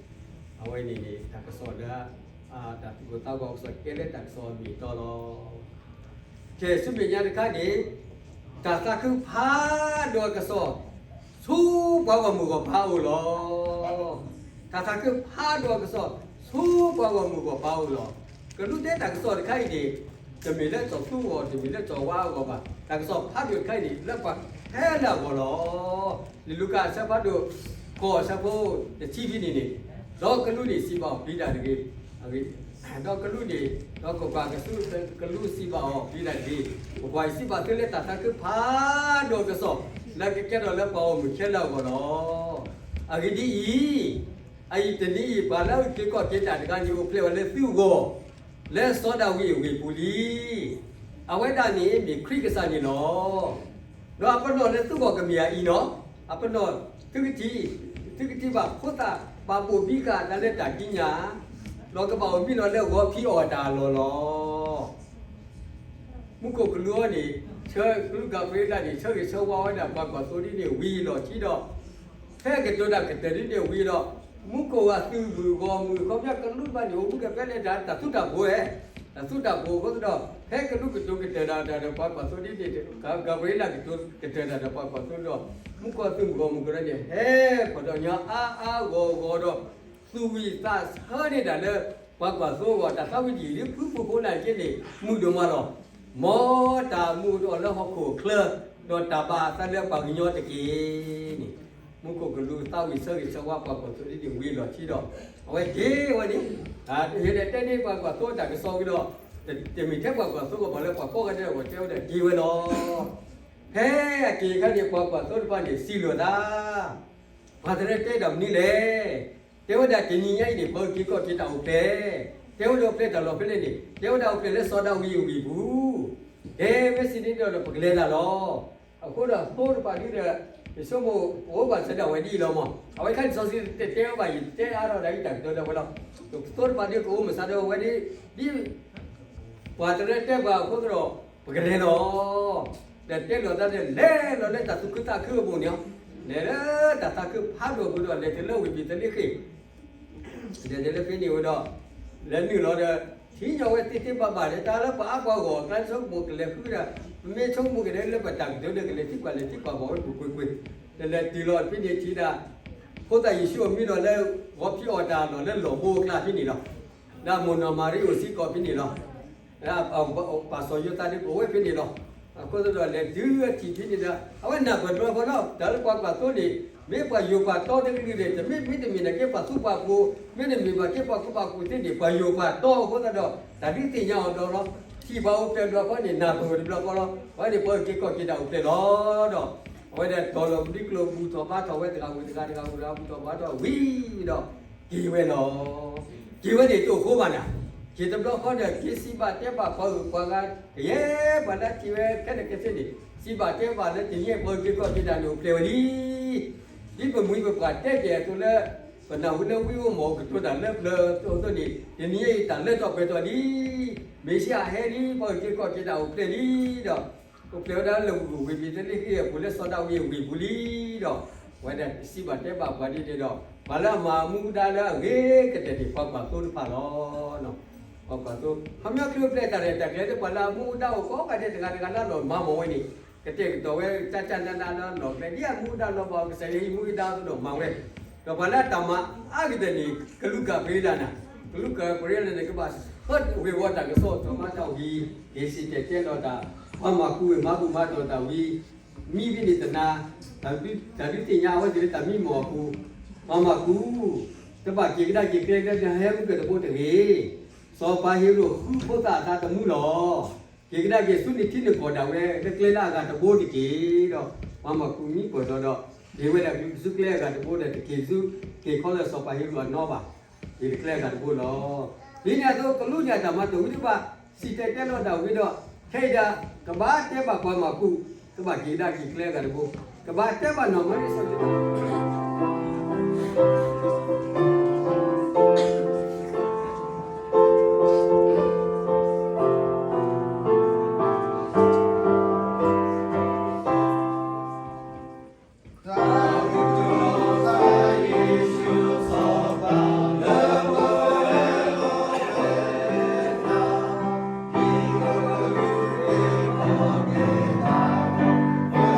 အဝဲန့ၣ်န့ၣ် တၢ်ကစီၣ်လၢ တၢ်သူၣ်ကိၢ်သးဂီၤကစီၣ်ကဲလၢတၢ်ကစီၣ်အမ့ၢ်အတီလီၤ. ခဲဆူမဲာ်ညါတခါန့ၣ်, တၢ်သးခုဖးဒိၣ်အကစီၣ် ဆူပှၤဂီၢ်မုၢ်ဂီၢ်ပၤအအိၣ်လီၤ. တၢ်သးခုဖးဒိၣ်အကစီၣ် ဆူပှၤဂီၢ်မုၢ်ဂီၢ်ပၤအအိၣ်လီၤ. ကလူးတဲတၢ်ကစီၣ်တခါအံၤန့ၣ်, တမ့ၢ်လၢစီၤသူအဂီၢ် တမ့ၢ်လၢစီၤဝါအဂီၢ်ဘၣ်. တၢ်ကစီၣ်ဖးဒိၣ်တခါအံၤန့ၣ် လၢပှၤခဲလၢာ်အဂီၢ်လီၤ. လံာ်လူၤကၣ်အဆၢဖးဒိၣ် ဃိးအဆၢဖိတဆံဖဲန့ၣ်န့ၣ်, ဒီးကလူးန့ၣ်စံးဘၣ်အီၤ ပျံၤတၢ်တဂ့ၤ, ဒီးကလူးန့ၣ်, ဒီးကွၢ်ကွၢ်, ကလူးစံးဘၣ်အီၤ ပျံၤတၢ်တဂ့ၤ, ပကွၢ်ယစံးဘၣ်သုလၢတၢ်သးခုဖးဒိၣ်အကစီၣ် လၢကကဲထီၣ်လၢပှၤဂီၢ်မုၢ်ခဲလၢာ်အဂီၢ်လီၤ. အဂ့ၢ်ဒ်အံၤ, အအံၤတနံၤအံၤ ပှၤလၢအအုၣ်က့ၤခီၣ်က့ၤတၢ်တဂၤန့ၣ် အိၣ်ဖျဲၣ်ဝဲလၢသုဂီၢ် လၢစီၤဒၤဝံးအဝ့ၢ်ပူၤလံ. အဝဲဒၣ်န့ၣ်မ့ၢ်ခရံာ်ကစၢ်န့ၣ်လီၤ. ဒီးအပနီၣ်လၢသုဂီၢ်ကမ့ၢ်အအံၤလီၤ. အပနီၣ်, သုကထံၣ်, သုကထံၣ်ဘၣ် ဖိသၣ်ပာ်ဘိၣ်ဘံဃာ်အသးလၢတၢ်ကံးညာ်, ဒီးကဘၣ်အိၣ်မံလီၤလၢဂီၤဖံးအီၣ်တၢ်အလီၢ်လီၤ. မူခိၣ်ကလူးအံၤန့ၣ်, ဆၢကလူးကၤဘြံၤလးန့ၣ် ဆၢဂ့ၤဆၢဝါဝဲဒၣ်ပှၤကွၢ်သိဒ်န့ၣ်ဝံၤလီၢ်ခံဒီး, ဖဲကတိၤတၢ်ကတၢၢ်ဒ်န့ၣ်ဝံၤဒီး, မူခိၣ်အသုးမုၢ်ဂီၢ်မုၢ် အခီပညီကလူးတဖၣ်န့ၣ် အိၣ်မူဒီးဖဲလဲၣ်တၢ် တၢ်သူတၢ်ပှိၤဝဲ, တၢ်သူတၢ်ပှိၤအဃိသတးဒီး ဖဲကလူးကတိၤကတၢၢ်တၢ်ဒီးပှၤကွၢ်သိဒ်န့ၣ်, ကၤဘြံၤလးကတိၤကတၢၢ်တၢ်ဒီးပှၤကွၢ်သိဒီး, မူခိၣ်အသုးမုၢ်ဂီၢ်မုၢ်ကရၢန့ၣ် ဟဲခီၣ်ဒီးညီအါအါဂီၢ်ဂီၢ်ဒီး သူၣ်ဝံၣ်သးဆၢန့ၢ်တၢ်လၢ ပှၤကွၢ်သိအဂီၢ်, တၢ်သးဝံၣ်တယံာ်လၢဖုဖုဖိနၢ်က့န့ၣ် မုာ်ဒိၣ်မးလီၤ. မ်တၢ်မူအီၤလၢဟီၣ်ခိၣ်ချၢ, ဒီးတၢ်ဘၣ်အသးလၢပှၤကညီတက့ၢ်န့ၣ်, မူခိၣ်ကလူးသးဝံၣ်ဆၢဂ့ၤဆၢဝါပှၤကွၢ်သိဒ်န့ၣ်ဝံၤလီၢ်ခံဒီး, အဝဲက့ၤဝဲန့ၣ်, ယဲဒၣ်တဲန့ၢ်ပှၤကွၢ်သိတၢ်ကစီၣ်ဝံၤဒီး, တမ့ၢ်ထဲပှၤကွၢ်သိကီးဘၣ်လၢပှၤကိးဂၤဒဲးအဂီၢ်တဲဝဲဒၣ်က့ၤဝဲလီၤ. ဖဲအက့ၤအခါန့ၣ် ပှၤကွၢ်သိတဖၣ်န့ၣ် စံးလိာ်သး ပှၤတရၢတဲဒၣ်မနုၤလဲၣ်. တဲဝဲဒၣ်တနံၤညါအံၤန့ၣ် ပှၤအုၣ်က့ၤခီၣ်က့ၤတၢ်အိၣ်ဖျဲၣ်, တဲဝဲဒၣ်အိၣ်ဖျဲၣ်တၢ်လီၢ်ဖဲလဲၣ်န့ၣ် တဲဝဲဒၣ်အိၣ်ဖျဲၣ်လၢစီၤဒၤဝံးအဝ့ၢ်ပူၤ, ကဲမ့ၢ်စံးန့ၣ်ဒီးပကလဲၤတၢ်လီၤ. အဃိဒီးသိတဖၣ်ဒုဒီး ယဆိကမိၣ် ပအိၣ်ဘၣ်စၢၤဒၣ်ဝဲဒ်အံၤလီၤမး. အဝဲခါန့ၣ်စီဆှံတဲတဲဝဲဘၣ် ယတဲအါထီၣ်ဒၣ်အံၤတၢ်ကတိၤလၢဝဲလီၤ. သိတဖၣ်ဒုကအိၣ်မုာ်စးဒီးဝဲဒ် ဒ်ပှၤတရၢတဲပှၤအဃိသတးဒီး ပကလဲၤလီၤ. ဒီးတဲလိာ်သးဒီး လဲၤလီၤလၢတၢ်သူၣ်ခုသးခုအပူၤန့ၣ်, လဲၤလၢတၢ်သးခုဖးဒိၣ်အပူၤဒီး လဲၤတုၤလၢဝ့ၢ်ဘ့ၤသလ့ဃ့ၣ်, လဲၤတုၤလၢဖဲန့ၣ်ဝဲဒီး လဲၤနုာ်လီၤဒီး ထံၣ်ညီဝဲသ့သ့ဘၣ်ဘၣ်ဒီး တၢ်လၢပှၤအါပှၤဂီၢ်အကျါဆိကမိၣ်ကလဲၤဃုဒီး ပမ့ၢ်ဆိကမိၣ်က့ၤဒီးလၢပတၢ်ကတိၤဒီး ကလဲၤထံၣ်ကွၢ်လဲၤထံၣ်ကွၢ်ဘၣ်ဝဲကွ့ၢ်ကွ့ၢ်ကွ့ၢ်, ဒီးလဲၤတုၤလီၤဖဲန့ၣ်ထံၣ်ဒၣ် ဖိသၣ်ယ့ၣ်ၡူးအီၤမံလီၤလၢ ဂီၤဖံးအီၣ်တၢ်လီၢ်လၢလီၢ်ဘိအကျါဖဲန့ၣ်လီၤ. ဒီးမိၢ်နီၢ်မၤရံအိၣ်စ့ၢ်ကီးဖဲန့ၣ်လီၤ. ပၢ်စီၤယိၤသးဒုကအိၣ်ဝဲဖဲန့ၣ်လီၤ. အဃိသတးဒီးလဲၤတုၤအထံၣ်ဖဲန့ၣ်ဒီး အဝဲနၢ်ပၢၢ်တဘျီဃီလီၤ. တၢ်လၢပှၤကွၢ်သိန့ၣ် မ့ၢ်ပှၤယိၤပှၤတီတကလုာ်န့ၣ် တမ့ၢ်မ့တမ့ၢ်နာ်က့ပှၤသူပှၤပိာ်, မ့တမ့ၢ်ဘၣ်က့ပှၤကူပှၤကူသ့န့ၣ် ပှၤယိၤပှၤတီအဃိသတးဒီး တၢ်ဒုးသ့ၣ်ညါအီၤတဘျီဃီလီၤ. ထံၣ်ပှၤအိၣ်ဖျဲၣ်တဘျီဃီန့ၣ် နၢ်ပၢၢ်တဘျီဃီလီၤ. အဝဲန့ၣ်ပှၤအုၣ်က့ၤခီၣ်က့ၤတၢ်အိၣ်ဖျဲၣ်လီၤဒီး အဝဲဒၣ်တီၤလီၤပဒံကျိၤ ဘူၣ်ထီၣ်ဘါထီၣ်ဝဲတဂၤဝံၤတဂၤ တဂၤဝံၤတဂၤ ဘူၣ်ထီၣ်ဘါထီၣ်ဝံၤဒီး က့ၤဝဲလီၤ. က့ၤဝဲန့ၣ်တအိၣ်ဃိဘၣ်နၤ, က့ၤတဘျီဃီဒီး က့ၤစံးဘၣ်တဲဘၣ်ပှၤဂုၤပှၤဂၤ ကယဲၢ်ပှၤလၢထံၣ်ဝဲခဲလၢာ်ခဲဆ့န့ၣ် စံးဘၣ်တဲဘၣ်လၢတနံၤအံၤ ပှၤအုၣ်က့ၤခီၣ်က့ၤတၢ်န့ၣ်အိၣ်ဖျဲၣ်ဝဲလံ. ဒ်ပမှံၤပပှၢ်တဲက့ၤအသိးလၢ ပနၢ်ဟူလၢဝံဧိၤမီၢ်ကတိၤတၢ်လၢပျၢၤအသိးန့ၣ် တနံၤအံၤတၢ်လၢထီၣ်ပှဲၤထီၣ်လံ. မ့ၣ်ၡံအၤဟဲလံ, ပှၤအုၣ်က့ၤခီၣ်က့ၤတၢ်အိၣ်ဖျဲၣ်လံဒီး အိၣ်ဖျဲၣ်ဝဲဒၣ်လၢဝ့ၢ်ဘ့ၤသလ့ဃ့ၣ်အပူၤ လၢစီၤဒၤဝံးအဝ့ၢ်ပူၤလံဒီး အဝဲဒၣ်စံးဘၣ်တဲဘၣ်ပှၤဒ်န့ၣ်ဒီး ပှၤလၢအမၤအမူအဒါလၢအဂ့ၤကတၢၢ်န့ၣ် ပှၤကွၢ်သိတဖၣ်လီၤ. ပှၤကွၢ်သိ ခီပညီကျိၤအပျဲၢ်တၢ်ရဲၣ်တၢ်ကျဲၤလၢ ပှၤလၢအမူအဒါအိၣ်ကိးဂၤဒဲးတဂၤတဂၤလၢအလီၢ်မၤမီၢ်ဝဲန့ၣ် ကတဲာ်ကတီၤဝဲ ကၠၢ်ကၠၢ်နးနးလၢအလီၢ်ကျဲ ဒ်အမူအဒါလီၤဘၣ်အကစၢ်ယွၤဟံးမူအဒါအသိးဒီးမၤဝဲ, ဒီးပှၤလၢအတၢ်မၤအါကတၢၢ်န့ၣ် ကလူးကၤဘြံၤလးနၤ, ကလူးကၤဘြံၤလးန့ၣ် ကဘၣ်ဆှၢဝ့ၤဝီၤတၢ်ကစီၣ် ထီၣ်ဘါထီၣ်ဝံၤ က့ၤစံၣ်တဲၤတဲလီၤတၢ်, ပှၤမၤကူဝ့ၤ မၤဘူၣ်မၤတီၢ်တၢ်ဝံၤ မံဖဲန့ၣ်တနၤ, တၢ်ဒုးသ့ၣ်ညါအဝဲသ့ၣ်လၢတၢ်မံမီၢ်အပူၤ, ပှၤမၤကူ တဘၣ်က့ၤကဒါက့ၤကျဲ ဟဲမူကဲၣ်တဘိတဂ့ၤ, စီၤပၤဟ့ရိၣ်ဃုဖိသၣ်အသးသမူလီၤ. က့ၤကဒါက့ၤဆူနထံနကီၢ်ဒၣ်ဝဲ လၢကျဲလၢအဂၤတဘိတက့ၢ်ဒီး ပှၤမၤကူမံပၢၢ်ထီၣ်ဒီး က့ၤဝဲဒၣ်ဆူကျဲအဂၤတဘိဒီး တက့ၤဆူ က့ၤခီလၢစီၤပၤဟ့ရိၣ်အနီၢ်ဘၣ်, က့ၤလၢကျဲအဂၤတဘိလီၤ. ဒ်န့ၣ်အသိး ကလူးန့ၣ်အတၢ်မၤတအိၣ်ဝံၤတဘၣ် စံၣ်တဲၤတဲလီၤတၢ်ဝံၤဒီး ခဲအံၤဒၣ် ကဘၣ်တဲဘၣ်ပှၤမၤကူ ကဘၣ်က့ၤကဒါက့ၤကျဲအဂၤတဘိ, ကဘၣ်တဲဘၣ်နီၢ်မၤရံစီၤယိၤသး ပာ်လီၤပသးတသ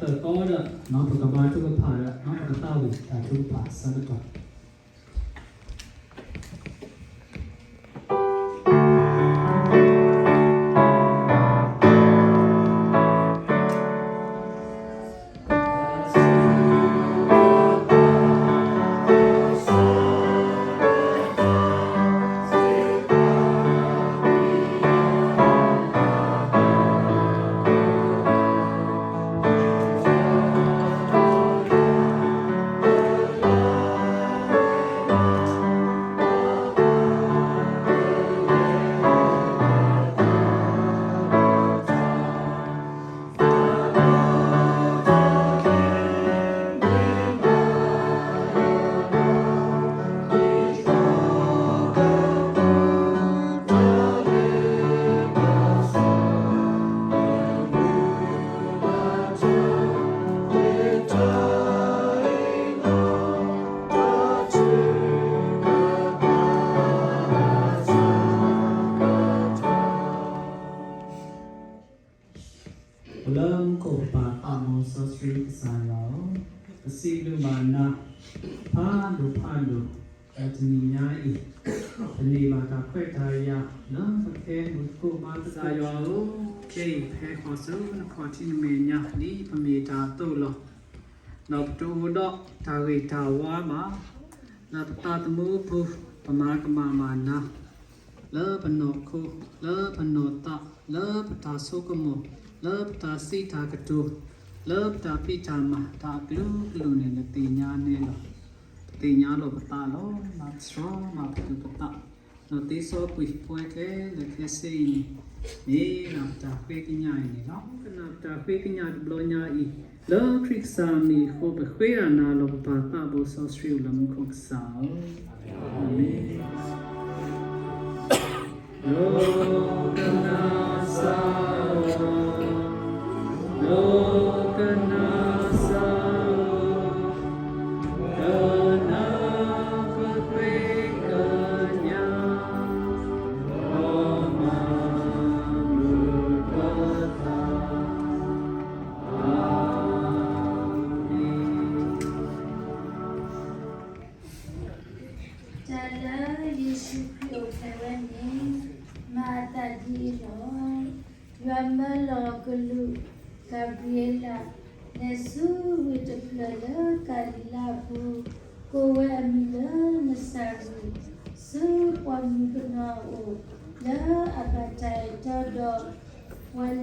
ၢၣ်သီဒီး ပကမၤထုကဖၣ်ဒီး ပကသးဝံၣ်တၢ်ထုကဖၣ်အဆၢကတီၢ် အိၣ်လၢမူခိၣ်ပပၢ်သးစီဆှံကစၢ်ယွၤဧၢ, ပစံးဘျုးဘၣ်နၤ, ဖးဒိၣ်ဖးဒိၣ်, လၢတနံၤညါအံၤ, ပန့ၢ်ဘၣ်တၢ်ခွဲးတၢ်ယာ်လၢပကဟဲမုၢ်သကိးမၤသကိး ကစၢ်ယွၤဧၢ, ခဲအံၤဖဲဃီၤဆူနခီၣ်ထံးနမဲာ်ညါ ဒ်ပမ့ၢ်တၢ်အသိးလီၤ. ဒီးပတအိၣ်ဒီးတၢ်ဂ့ၢ်တၢ်ဝါဘၣ်, လၢပသးသမူအပူၤ ပမၤကမၣ်ဘၣ်နၤ လၢပနီၢ်ခိ, လၢပနီၢ်သး, လၢပတၢ်ဆိကမိၣ်, လၢပတၢ်စံးတၢ်ကတိၤ, လၢပတၢ်ဖံးတၢ်မၤ တၢ်အကလုာ်ကလုာ်န့ၣ် နသ့ၣ်ညါန့ၣ်လီၤ. ပသ့ၣ်ညါလိာ်ပသးလီၤ. မၤတြီမၤပတုာ်ပသး, ဒီးသ့စီကွံာ်ပဝဲကျဲလၢာ်ခဲဆ့အံၤန့ၣ်, မ့ၢ်ဒၣ်ပတၢ်ဃ့ကညးအံၤန့ၣ်လီၤ. ကနၣ်ပတၢ်ဃ့ကညးတဘျီညါအံၤ, လၢခရံာ်ကစၢ်အမံၤအဃိ ပဃ့တၢ်နၤလီၤ ပပၢ်သးဘိစီဆှံအိၣ်လၢမူခိၣ်ကစၢ်ဧၢ, အၤမ့ၣ်. ဒိကနၣ်စၢ်ဧၢ, ဒိကနၣ်စၢ်ဧၢ, ကနၣ်ပဃ့ကညး, ဒီးမၤမုာ်ပသး, အၤမ့ၣ်. တၢ်လၢယ့ၣ်ၡူးခရံာ်အိၣ်ဖျဲၣ်ဝဲန့ၣ်, မၤအသးဒ်အံၤလီၤ. ယွၤမၢလီၤကလူး ကၤဘြံၤအ့လး လဲၤဆူဝ့ၢ်တဖျၢၣ်လၢကၤလံၤလါအပူၤ, ကိးဝဲအမံၤလၢနစၤရ့း, ဆူပှၤမုၣ်ကနီၤအအိၣ် လၢအဘၣ်တၢ်အဲၣ်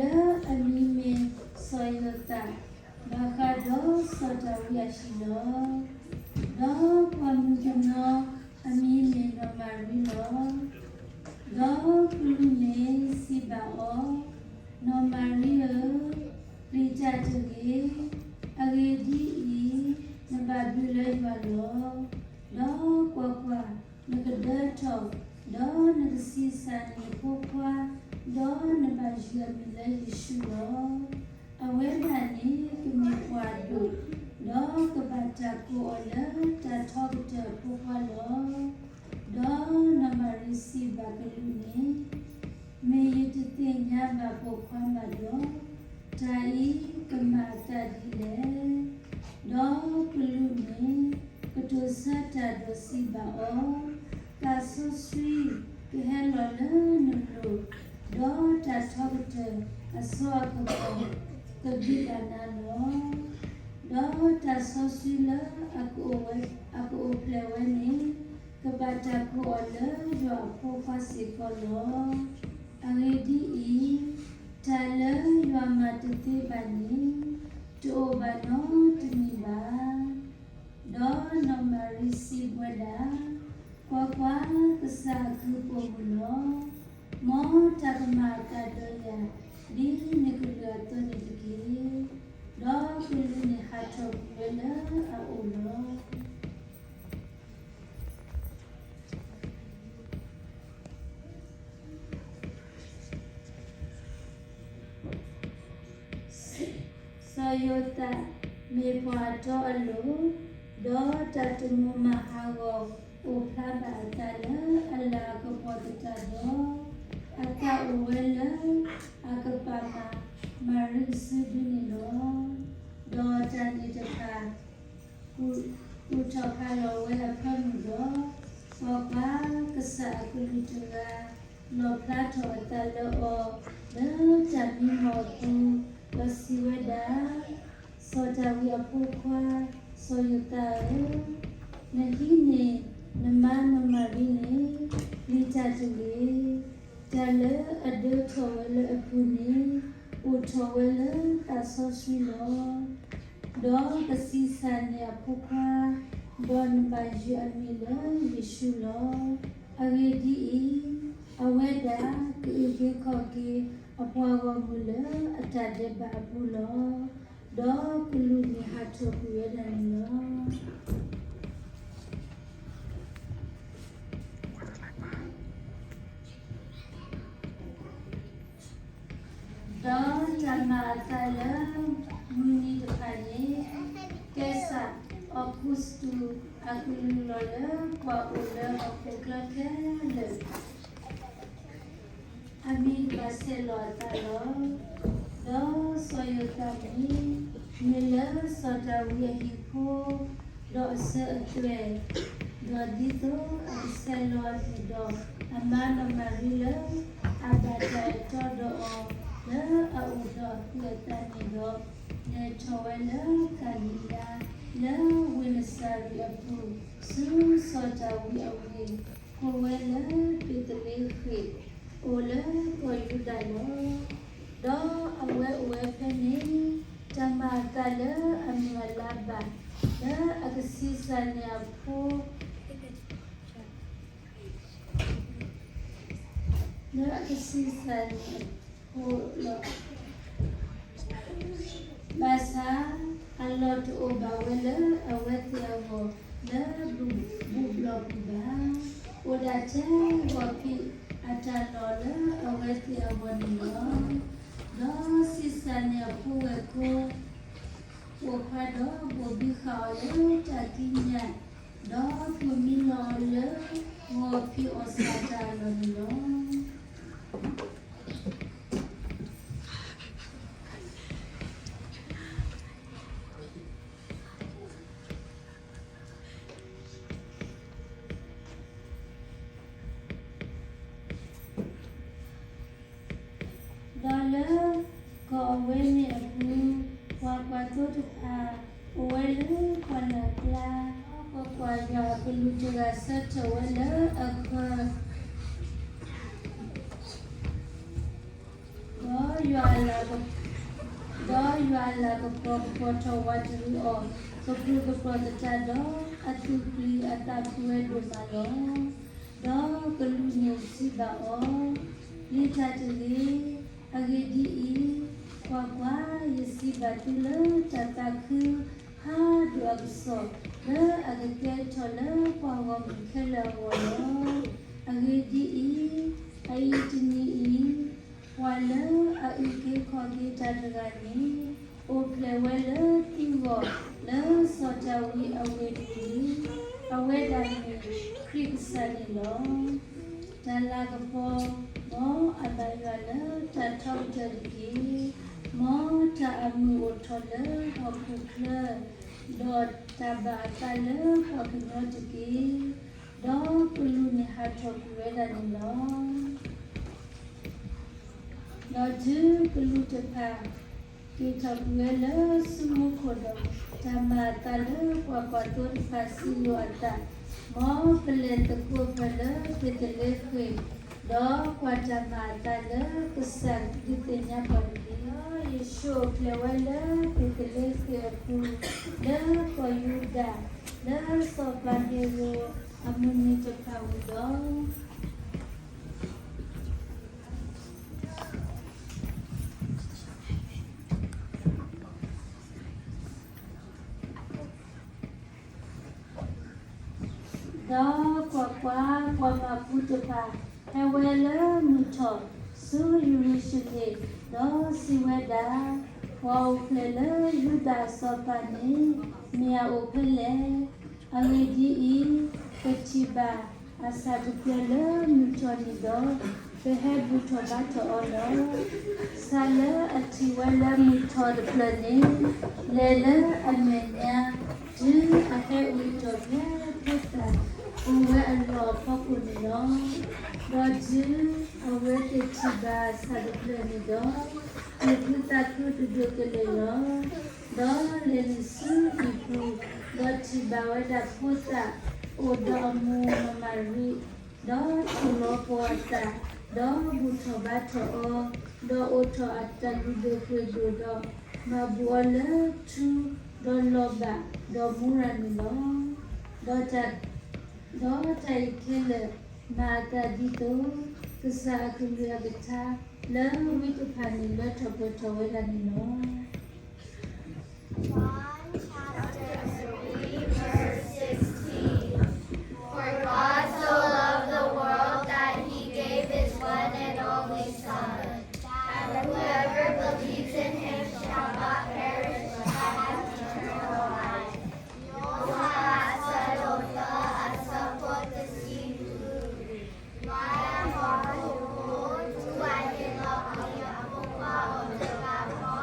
တီဒီး ပှၤလၢအမံၤမ့ၢ်စီၤယိၤသး, ဘၣ်ဃးဒီးစီၤဒၤဝံးအဟံၣ်လီၤ. ဒီးပှၤမုၣ်ကနီၤအမံၤမ့ၢ်နီၢ်မၤရံလီၤ. ဒီးကလူးန့ၣ်စံးဘၣ်အီၤ, နီၢ်မၤရံဧၢ, ပျံၤတၢ်တဂ့ၤ, အဂ့ၢ်ဒ်အံၤ, နဘၣ်ဘျုးလၢယွၤလီၤ. ဒီးကွၢ်ကွၢ်, နကဒၢထီၣ်, ဒီးနကဆံးစၢ်န့ၢ်နဖိခွါ, ဒီးနဘၣ်ယုၢ်အမံၤလၢယ့ၣ်ၡူးလီၤ. အဝဲဒၣ်န့ၣ်ကမ့ၢ်ပှၤဒိၣ်, ဒီးကဘၣ်တၢ်ကိးအီၤလၢတၢ်ထီကတၢၢ်အဖိခွါလီၤ. ဒီးနီၢ်မၤရံစံးဘၣ်ကလူးန့ၣ်, မ့ၢ်ယတသ့ၣ်ညါဘၣ်ပိာ်ခွါဘၣ်ဒီး, တၢ်အံၤကမၤအသးဒ်လဲၣ်. ဒီးကလူးန့ၣ်ကတိၤဆၢတၢ်ဒီးစံးဘၣ်အီၤ, သးစီဆှံကဟဲလီၤလၢနလိၤ, ဒီးတၢ်ထီကတၢၢ်အစီအကပီၤကဘံၣ်ဘၣ်နၤလီၤ. ဒီးတၢ်စီဆှံလၢအကအိၣ်ဖျဲၣ်ဝဲန့ၣ်, ကဘၣ်တၢ်ကိးအီၤလၢယွၤအဖိခွါစ့ၢ်ကီးလီၤ. အဂ့ၢ်ဒ်အံၤ, တၢ်လၢယွၤမၤတသ့ဘၣ်န့ၣ်, တအိၣ်ဘၣ်နီတမံၤဘၣ်. ဒီးနီၢ်မၤရံစံးဝဲဒၣ်, ကွၢ်ကွၢ်, ကစၢ်အကုၢ်ပိာ်မုၣ်လီၤ. မ်တၢ်ကမၤအသးဒီးယၤ ဒ်နကလုၢ်အသိးန့ၣ်တက့ၢ်. ဒီးကလူးန့ၣ်ဟးထီၣ်ကွံာ်ဝဲလၢအအိၣ်လီၤ. စီၤယိၤသးမ့ၢ်ပှၤအတီအလိၤ, ဒီးတၢ်တမိၣ်မၤဟးဂီၤအိၣ်ဖျါဘၣ်အသးလၢအလၤအကပီၤသတးဒီး, အသးအိၣ်ဝဲလၢအကပာ်မၤမၤရံကစုဒုန့ၣ်လီၤ. ဒီးတၢ်န့ၣ်တဖၣ် ကူၣ်ထီၣ်ဖးလီၤဝဲအဖၢမုၢ်ဒီး, ကွၢ်ကွၢ်, ကစၢ်အကလူးတဂၤ လီၣ်ဖျါထီၣ်အသးလၢအီၤ လၢတၢ်မံမီၢ်အပူၤ, ဒီးစံးဝဲဒၣ်, စီၤဒၤဝံးအဖိခွါ, စီၤယိၤသးဧၢ, နဟံးန့ၢ်နမါနီၢ်မၤရံန့ၣ် ပျံၤတၢ်တဂ့ၤ. တၢ်လၢအဒၢထီၣ်ဝဲလၢအပူၤန့ၣ် အိၣ်ထီၣ်ဝဲလၢသးစီဆှံလီၤ. ဒီးကဆံးစၢ်န့ၢ်အဖိခွါ, ဒီးနဘၣ်ယုၢ်အမံၤလၢယ့ၣ်ၡူးလီၤ. အဂ့ၢ်ဒ်အံၤ, အဝဲဒၣ်ကအုၣ်က့ၤခီၣ်က့ၤအပှၤဂီၢ်မုၢ်လၢအတၢ်ဒဲးဘးအပူၤလီၤ. ဒီးကလူးန့ၣ်ဟးထီၣ်ကွံာ်ဝဲဒၣ်န့ၣ်လီၤ. ဒီးတၢ်မၤအသးလၢမုၢ်နံၤတဖၣ်န့ၣ်, ကဲစၢ်အီးကူစတူးအကလူးလီၤလၢပှၤအိၣ်လၢဟီၣ်ခိၣ်ချၢခဲလၢာ် အမံၤဘၣ်ဆဲးလီၤအသးလီၤ. ဒီးစီၤယိၤသးန့ၣ် မ့ၢ်လၢစီၤဒၤဝံးအဟံၣ်ဖိ ဒီးအစၢၤအသွဲၣ်, ဒီးဒ်သိးအကဆဲးလီၤအသးဒီးအမါနီၢ်မၤရံလၢ အဘၣ်တၢ်အဲၣ်တီဒီးအီၤ လၢအအိၣ်ဒီးအကုၢ်အသးန့ၣ်ဒီး, လဲၤထီၣ်ဝဲလၢကၤလံၤလါ လၢဝ့ၢ်နစၤရ့းအပူၤ, ဆူစီၤဒၤဝံးအဝ့ၢ်, ကိးဝဲလၢဘ့းသလ့ဃ့း, အိၣ်လၢကီၢ်ယူဒၤလီၤ. ဒီးအဝဲအိၣ်ဝဲဖဲန့ၣ်, တၢ်မၤအသးလၢအမုၢ်အလါဘၣ်, လၢအကဆံးစၢ်န့ၢ်အဖိ လၢအကဆံးစၢ်န့ၢ်အဖိလီၤ. ဘၣ်ဆၣ်အလီၢ်တအိၣ်ဘၣ်ဝဲလၢအဝဲသ့ၣ်အဂီၢ် လၢဘူၣ်ဘျီၣ်ပူၤဘၣ်. အိၣ်ဒၣ်ထဲဂီၤဖံးအတၢ်လီၢ်လၢအဝဲသ့ၣ်အဂီၢ်န့ၣ်လီၤ. ဒီးဆံးစၢ်န့ၢ်အဖိဝဲၢ်ကိာ် ပိာ်ခွါဒီးဘိၣ်ဘံဃာ်အီၤလၢတၢ်ကံးညာ်, ဒီးဃုမံလီၤအီၤလၢဂီၤဖံးအီၣ်ဆၣ်တၢ်အလီၢ်န့ၣ်လီၤ. ဒီးလၢကီၢ်အဝဲန့ၣ်အပူၤ, ပှၤကွၢ်သိတဖၣ် အိၣ်ဝဲလၢပှၢ်လၢ်အကျါ, ကွၢ်ကွၢ်, ယွၤအကလူးတဂၤဆၢထၢၣ်ဝဲလၢအခၢး ဒီးယွၤအလၤက, ဒီးယွၤအလၤကပီၤကပီၤထီၣ်ဝးတရံးအီၤ, ကပြုၢ်ကပြီၢ်သတးဒီး, အသူၣ်ပျံၤအသးဖုးဝဲဒိၣ်မးလီၤ. ဒီးကလူးန့ၣ်စံးဘၣ်အီၤ, လံတၢ်တဂ့ၤ. အဂ့ၢ်ဒ်အံၤ, ကွၢ်ကွၢ်, ယစံးဘၣ်သုလၢတၢ်သးခု ဖးဒိၣ်အကစီၣ် လၢအကကဲထီၣ်လၢပှၤဂီၢ်မုၢ်ခဲလၢာ်အဂီၢ်လီၤ. အဂ့ၢ်ဒ်အံၤ, အအံၤတနံၤအံၤ, ပှၤလၢအအုၣ်က့ၤခီၣ်က့ၤတၢ်တဂၤန့ၣ် အိၣ်ဖျဲၣ်ဝဲလၢသုဂီၢ် လၢစီၤဒၤဝံးအဝ့ၢ်ပူၤလံ. အဝဲဒၣ်မ့ၢ်ခရံာ်ကစၢ်န့ၣ်လီၤ. တၢ်လၤကပီၤ, မ်အဘၣ်ယွၤလၢတၢ်ထီကတၢၢ်တက့ၢ်. မ်တၢ်အမုာ်အိၣ်ထီၣ်လၢဟီၣ်ခိၣ်ချၢ, ဒီးတၢ်ဘၣ်အသးလၢပှၤကညီတက့ၢ်. ဒီးကလူးန့ၣ်ဟးထီၣ်ကွံာ်ဝဲဒၣ်န့ၣ်လီၤ. ဒီးတုၤကလူးတဖၣ် က့ၤထီၣ်ကွံာ်ဝဲလၢဆူမူခိၣ်ဒီး, တၢ်မၤအသးလၢပှၤကွၢ်သိတဖၣ်စံးလိာ်အသး, မ်ပလဲၤသကိးဖဲလၢဘ့းသလ့ဃ့ၣ်, ဒီးကွၢ်တၢ်မၤအသးလၢကစၢ်ဒုးသ့ၣ်ညါပှၤတက့ၢ်. ဒီးယ့ၣ်ၡူးအိၣ်ဖျဲၣ်ဝဲလၢဘ့းသလ့ဃ့ၣ်အပူၤ, လၢကီၢ်ယူဒၤ, လၢစီၤပၤဟ့ၤရိာ်အမုၢ်နံၤတဖၣ်ဝံၤဒီး ဒီးကွၢ်ကွၢ်, ပှၤမၤပူတဖၣ် ဟဲဝဲလၢမုၢ်ထီၣ်ဆူယရူၤၡလ့ၣ်, ဒီးစံးဝဲဒၣ်, ပှၤအိၣ်ဖျဲၣ်လၢယူဒၤအစီၤပၤန့ၣ် မ့ၢ်အအိၣ်ဖဲလဲၣ်. အဂ့ၢ်ဒ်အံၤ, ပထံၣ်ဘၣ်အဆၣ်တဖျၢၣ်လၢမုၢ်ထီၣ်န့ၣ်ဒီး, ပဟဲဘူၣ်ထီၣ်ဘါထီၣ်အီၤလီၤ. ဆၣ်လၢအထံၣ်ဝဲလၢမုၢ်ထီၣ်တဖျၢၣ်န့ၣ် လဲၤလၢအမဲာ်ညါ, တုၤအဟဲအုးထီၣ်ဖဲဖိသၣ်အိၣ်ဝဲအလီၢ်အဖီခိၣ်န့ၣ်လီၤ. ဒီးတုၤအဝဲသ့ၣ်ထံၣ်ဘၣ်အဆၣ်တဖျၢၣ်န့ၣ်ဒီး, သူၣ်ခုသးခုဒိၣ်ဒိၣ်ကလဲာ်လီၤ. ဒီးလဲၤနုာ်ဆူဟံၣ်ပူၤ, ဒီးထံၣ်ဘၣ်ဝဲဒၣ်ဖိသၣ်အိၣ်ဒီးအမိၢ်မၤရံ, ဒီးထိၣ်လီၤပှီၤအသး, ဒီးဘူၣ်ထီၣ်ဘါထီၣ်အီၤ, ဒီးအိၣ်ထီၣ်အတၢ်လုၢ်ဒိၣ်ပှ့ၤဒိၣ်ဒီး, မၤဘူးအီၤလၢထူ, ဒီးလီၤဘၣ်, ဒီးမူရၤန့ၣ်လီၤ. ဒီးတၢ်အံၤခဲလၢာ်မၤအသးဒ်သိး ကစၢ်အကလုၢ်အကထါလၢဝံတဖၣ်န့ၣ် လၢထီၣ်ပှဲၤထီၣ်ဝဲဒၣ်န့ၣ်လီၤ. John chapter three, verse sixteen. For God so loved the world that he gave his one and only Son, that whoever believes in him shall not perish but have eternal life. Yoha asado la asapota sibu. Maya mako tu aye la aya popa o te babo.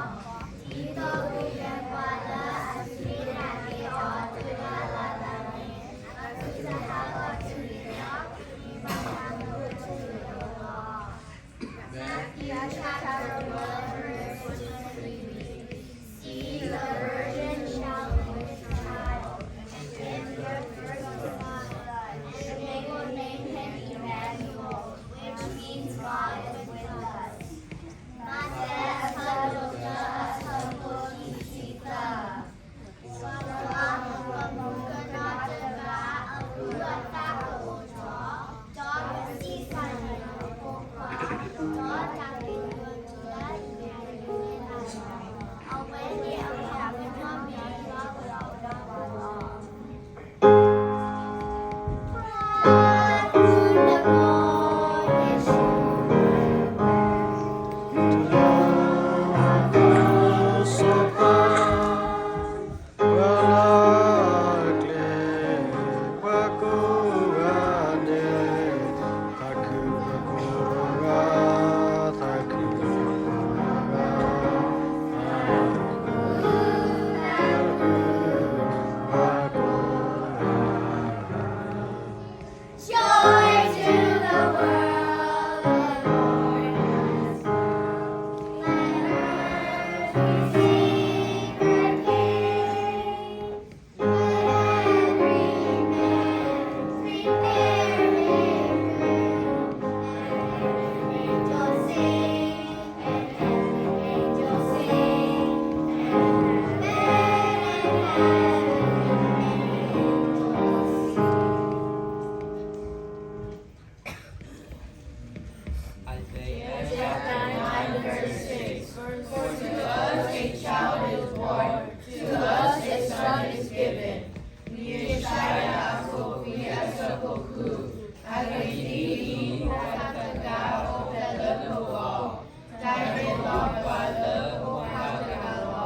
Isaiah chapter nine, verse six. For to us a child is born, to us a son is given. Yeshaya akokwí asokokhu, agidi ihu hataga opeleko, tagelokwalo opagalo.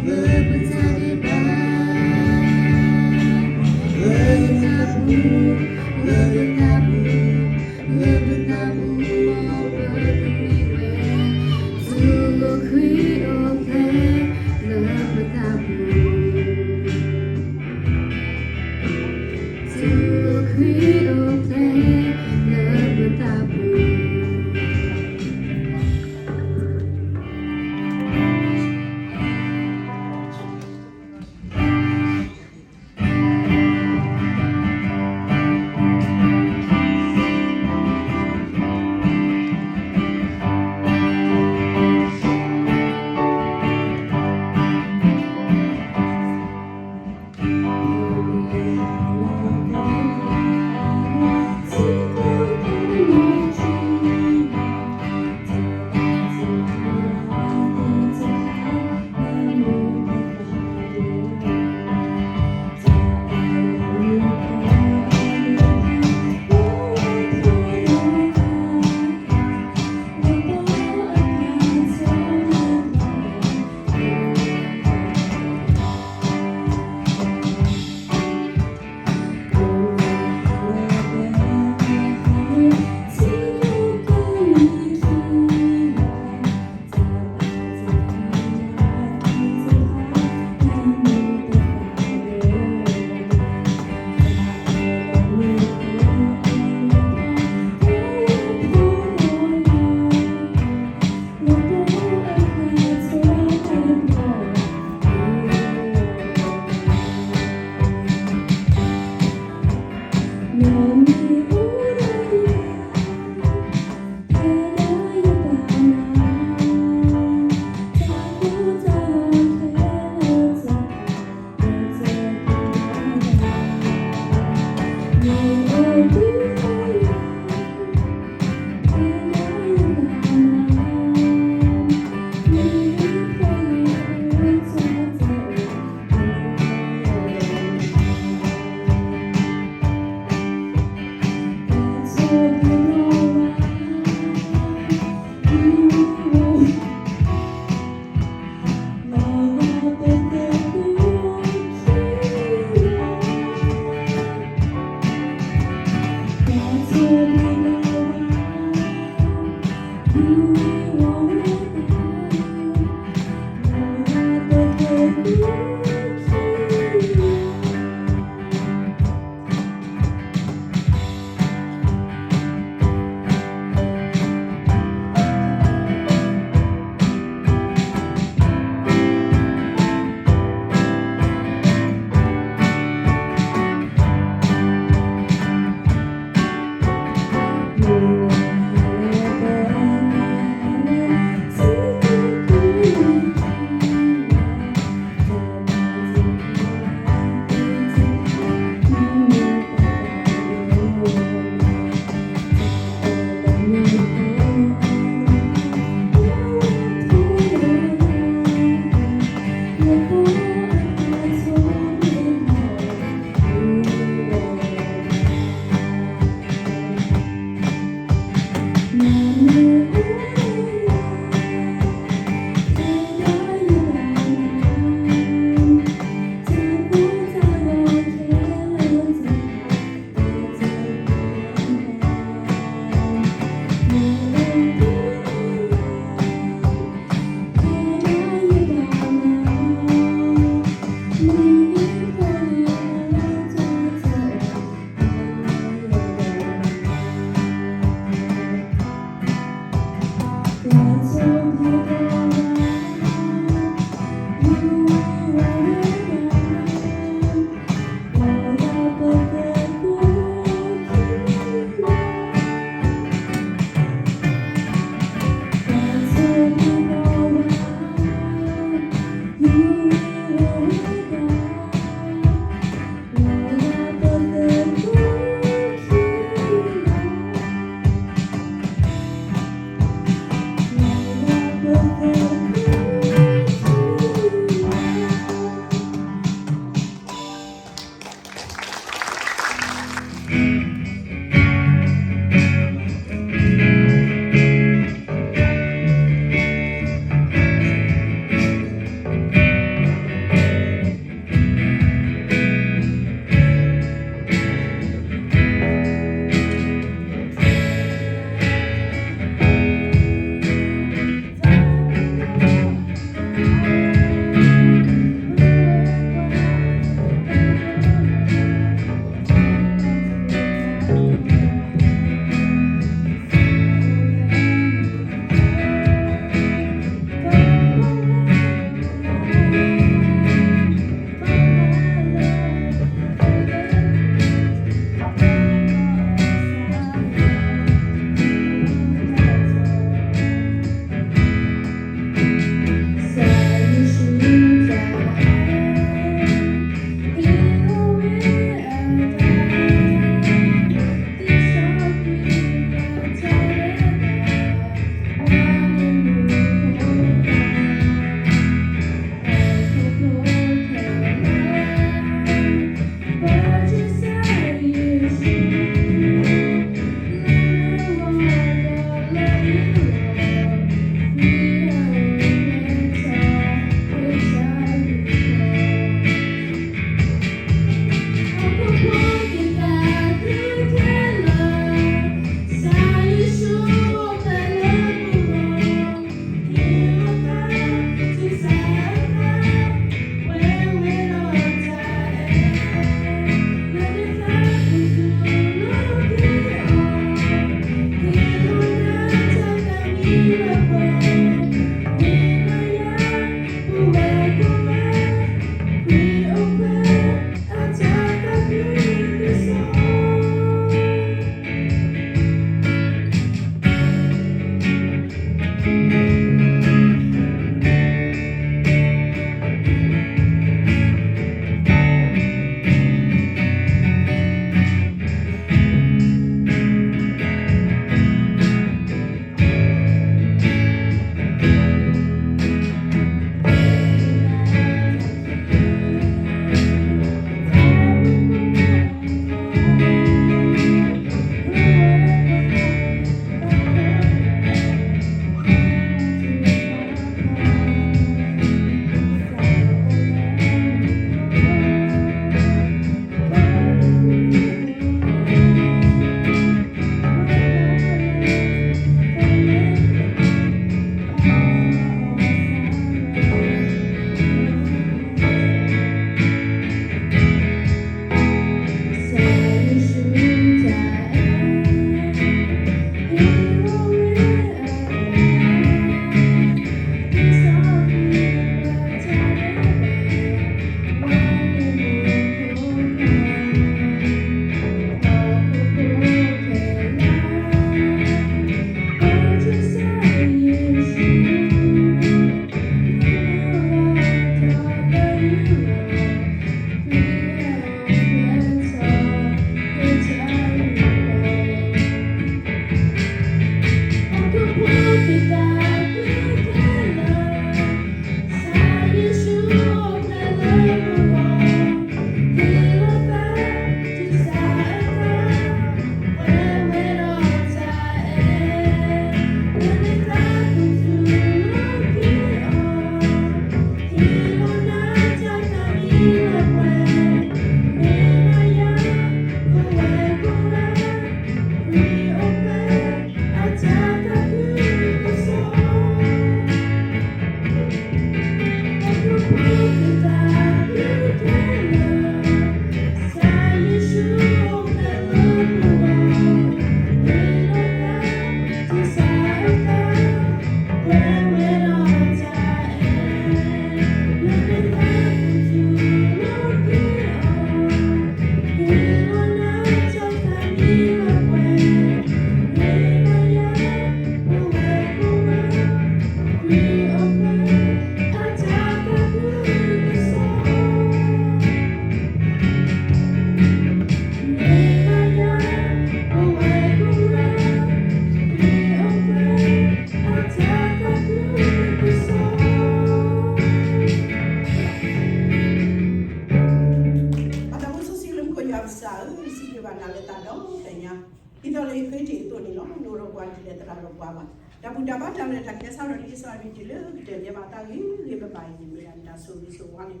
ခရံာ်အသိးန့ၣ်လီၤ. မ့ၢ်အိၣ်ဒီးပှၤဒ်လဲၣ်သရၣ်ဒီးပှၤဘၣ်. တၢ်ဘူၣ်တၢ်ဘါတၢ်ရဲၣ်တၢ်ကျဲၤစးထီၣ်လၢအံၣ်စရ့လးအပူၤတုၤလၢကတၢၢ်ဒဲးဘးအသးဂ့ၤဂ့ၤဘၣ်ဘၣ်အံၤန့ၣ် မ့ၢ်ဒၣ်တၢ်ဆိၣ်ဂ့ၤဆိၣ်ဝါန့ၣ်လီၤ.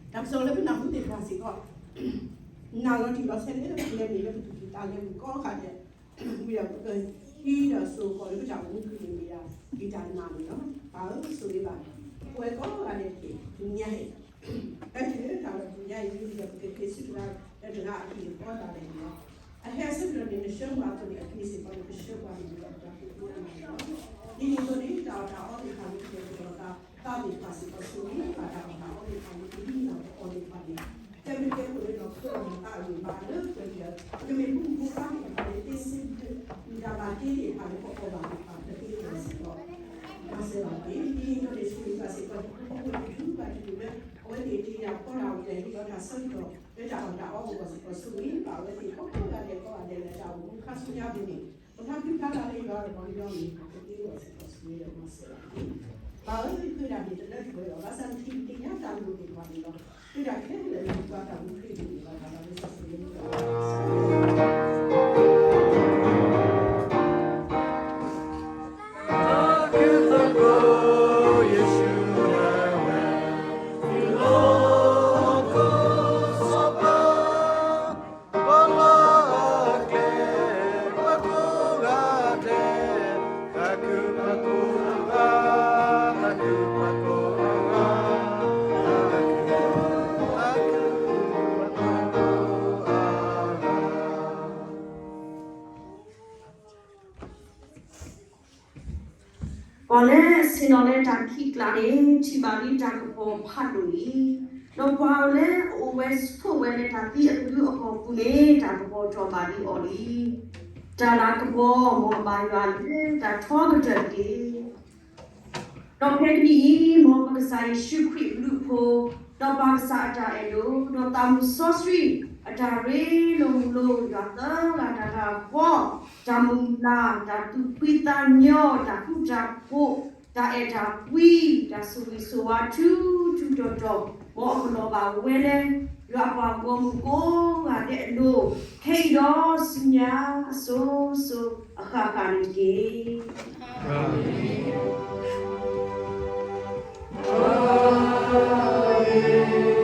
တၢ်ကစီၣ်လၢပနၢ်ဟူသ့ၣ်တဖၣ်စ့ၢ်ကီး နာ်လီၤတံၢ်လီၤဆဲးလၢပလဲၤနုာ်လၢပသူၣ်ကံၢ်သးလဲပူၤကိးဂၤဒဲး ဝံၤဒီးပကဟံးဒီးစိာ်ဃီၤလၢပတၢ်အိၣ်မူပူၤန့ၣ် မ့ၢ်ဒၣ်ဂ့ၤတၢ်နာ်န့ၣ်လီၤ. ပၢ်ဧၢ ဆိၣ်ဂ့ၤဘၣ်ပဝဲကိးဂၤဒဲးတက့ၢ်. တနံၤညါအံၤ ပတုၤလၢတၢ်လီၢ်တနံၤညါအံၤ ဝံၤဒီးပကက့ၤဆူတဂၤဒီးတဂၤအဟံၣ်အဃီသတးလဲၣ်န့ၣ်လီၤ. အဟဲအဆၢကတီၢ်န့ၣ် နဆှၢပှၤအသိးန့ၣ် အက့ၢ်စ့ၢ်ကီးန့ၣ် ကဆှၢပှၤန့ၣ်ဒီးတၢ်ကူၣ်သ့အါမးန့ၣ်လီၤ. ဒ်န့ၣ်အသိးန့ၣ် တၢ်အီၣ်တၢ်အီသ့ၣ်တဖၣ်န့ၣ် ကဒဲးကဒီးသး သးသ့ၣ်တဖၣ်စ့ၢ်ကီးဆိၣ်ဂ့ၤဘၣ်တၢ်အီၣ်တၢ်အီသ့ၣ်တဖၣ်န့ၣ် ကဒ်န့ၣ်အီၤကအီၣ်သ့ၣ်တဖၣ်န့ၣ် ကဲမ့ၢ်ကဲဖိလၢဒီး ပကမၤသးအဂံၢ်ဘါလၢပှဲၤဒီး ပကမ့ၢ်မူဖိခွါသ့ၣ်တဖၣ်လၢသ့စ့ဒုး မူဒါဘၣ်တ့သ့ၣ်တဖၣ်လၢပအီၣ်ဘၣ်သ့ၣ်တဖၣ် ပသ့အီၤစ့ၢ်ကီး မၤစၢၤဘၣ်တက့ၢ်. ဒ်န့ၣ်အသိးန့ၣ် ဆိၣ်ဂ့ၤဘၣ်စ့ၢ်ကီး ဟံၣ်ဖိဃီဖိတဒူၣ်ဘၣ်တဒူၣ်လၢ အဝဲသ့ၣ်တ့ၢ်တၢ်ဖီတၢ်အီၣ် ဟ့ၣ်လီၤတၢ်ဆၢကတီၢ်လၢတၢ်အီၣ်တၢ်အီအဂီၢ်စ့ၢ်ကီး ဆိၣ်ဂ့ၤဘၣ်အဝဲသ့ၣ်ကိးဂၤဒဲးကိးဂၤဒဲးလၢတၢ်အိၣ်မူခါဆူညါပူၤန့ၣ် ပဖါဖုဖါလၢ်လၢယွၤအဂီၢ်လၢယွၤန့ၣ် ပသ့အီၤစ့ၢ်ကီး ဆိၣ်ဂ့ၤဒီးမၤစၢၤဘၣ်တက့ၢ်. ပၢ်ဧၢ ယဃ့ဒၣ်န့ၣ် တလၢတပှဲၤဘၣ် ဘၣ်ဆၣ်နထံၣ်သ့ၣ်ညါတၢ်မူသ့ၣ်တဖၣ်န့ၣ်လီၤ. ဃ့ဒၣ်ခဲလၢာ်လၢယွၤတၢ်မူခရံာ်ပူၤန့ၣ်လီၤ. တၢ်ဘျုးစီဆှံ ပှၤလၢအဆ့ၣ်နီၤလၢတၢ်ခံးကျါန့ၣ် ထံၣ်ဘၣ်လံတၢ်ကပီၤဖးဒိၣ်လံ. ဒီးပှၤလၢအအိၣ်ဝဲဆိးဝဲလၢတၢ်သံအကဒုအကီၢ်ပူၤန့ၣ် တၢ်ကပီၤထီၣ်ဘၣ်လံအီၤလံ. တၢ်လၤကပီၤ မ်အဘၣ်ယွၤလၢတၢ်ထီကတၢၢ်တက့ၢ်. ဒီးဖဲတနံၤအံၤ မ်ပကစၢ်ယ့ၣ်ၡူးခရံာ်အဘျုးအဖှိၣ်, ဒီးပၢ်ကစၢ်အတၢ်အဲၣ်ဒိၣ်, ဒီးသးမုၢ်စီဆှံအတၢ်ရ့လိာ်မုာ်လိာ်ယွၤသၢဂၤတဂၤအဃီ, တၢ်မုၢ်လၢ်, တၢ်သူၣ်ဖှံသးညီ, တၢ်ဃူတၢ်ဖိး, တၢ်အဲၣ်တၢ်ကွံ, တၢ်ဆိၣ်ဂ့ၤဆိၣ်ဝါထူထူတီၤတီၤ, မ်အကလီၤဘၣ်ဝဲလၢ ယွၤအပှၤဂီၢ်မုၢ်ကိးဂၤဒဲးအလိၤ, ခဲအံၤဒီးဆူညါအစိၤစိၤအဃၣ်ဃၣ်န့ၣ်တက့ၢ်. အၤမ့ၣ်.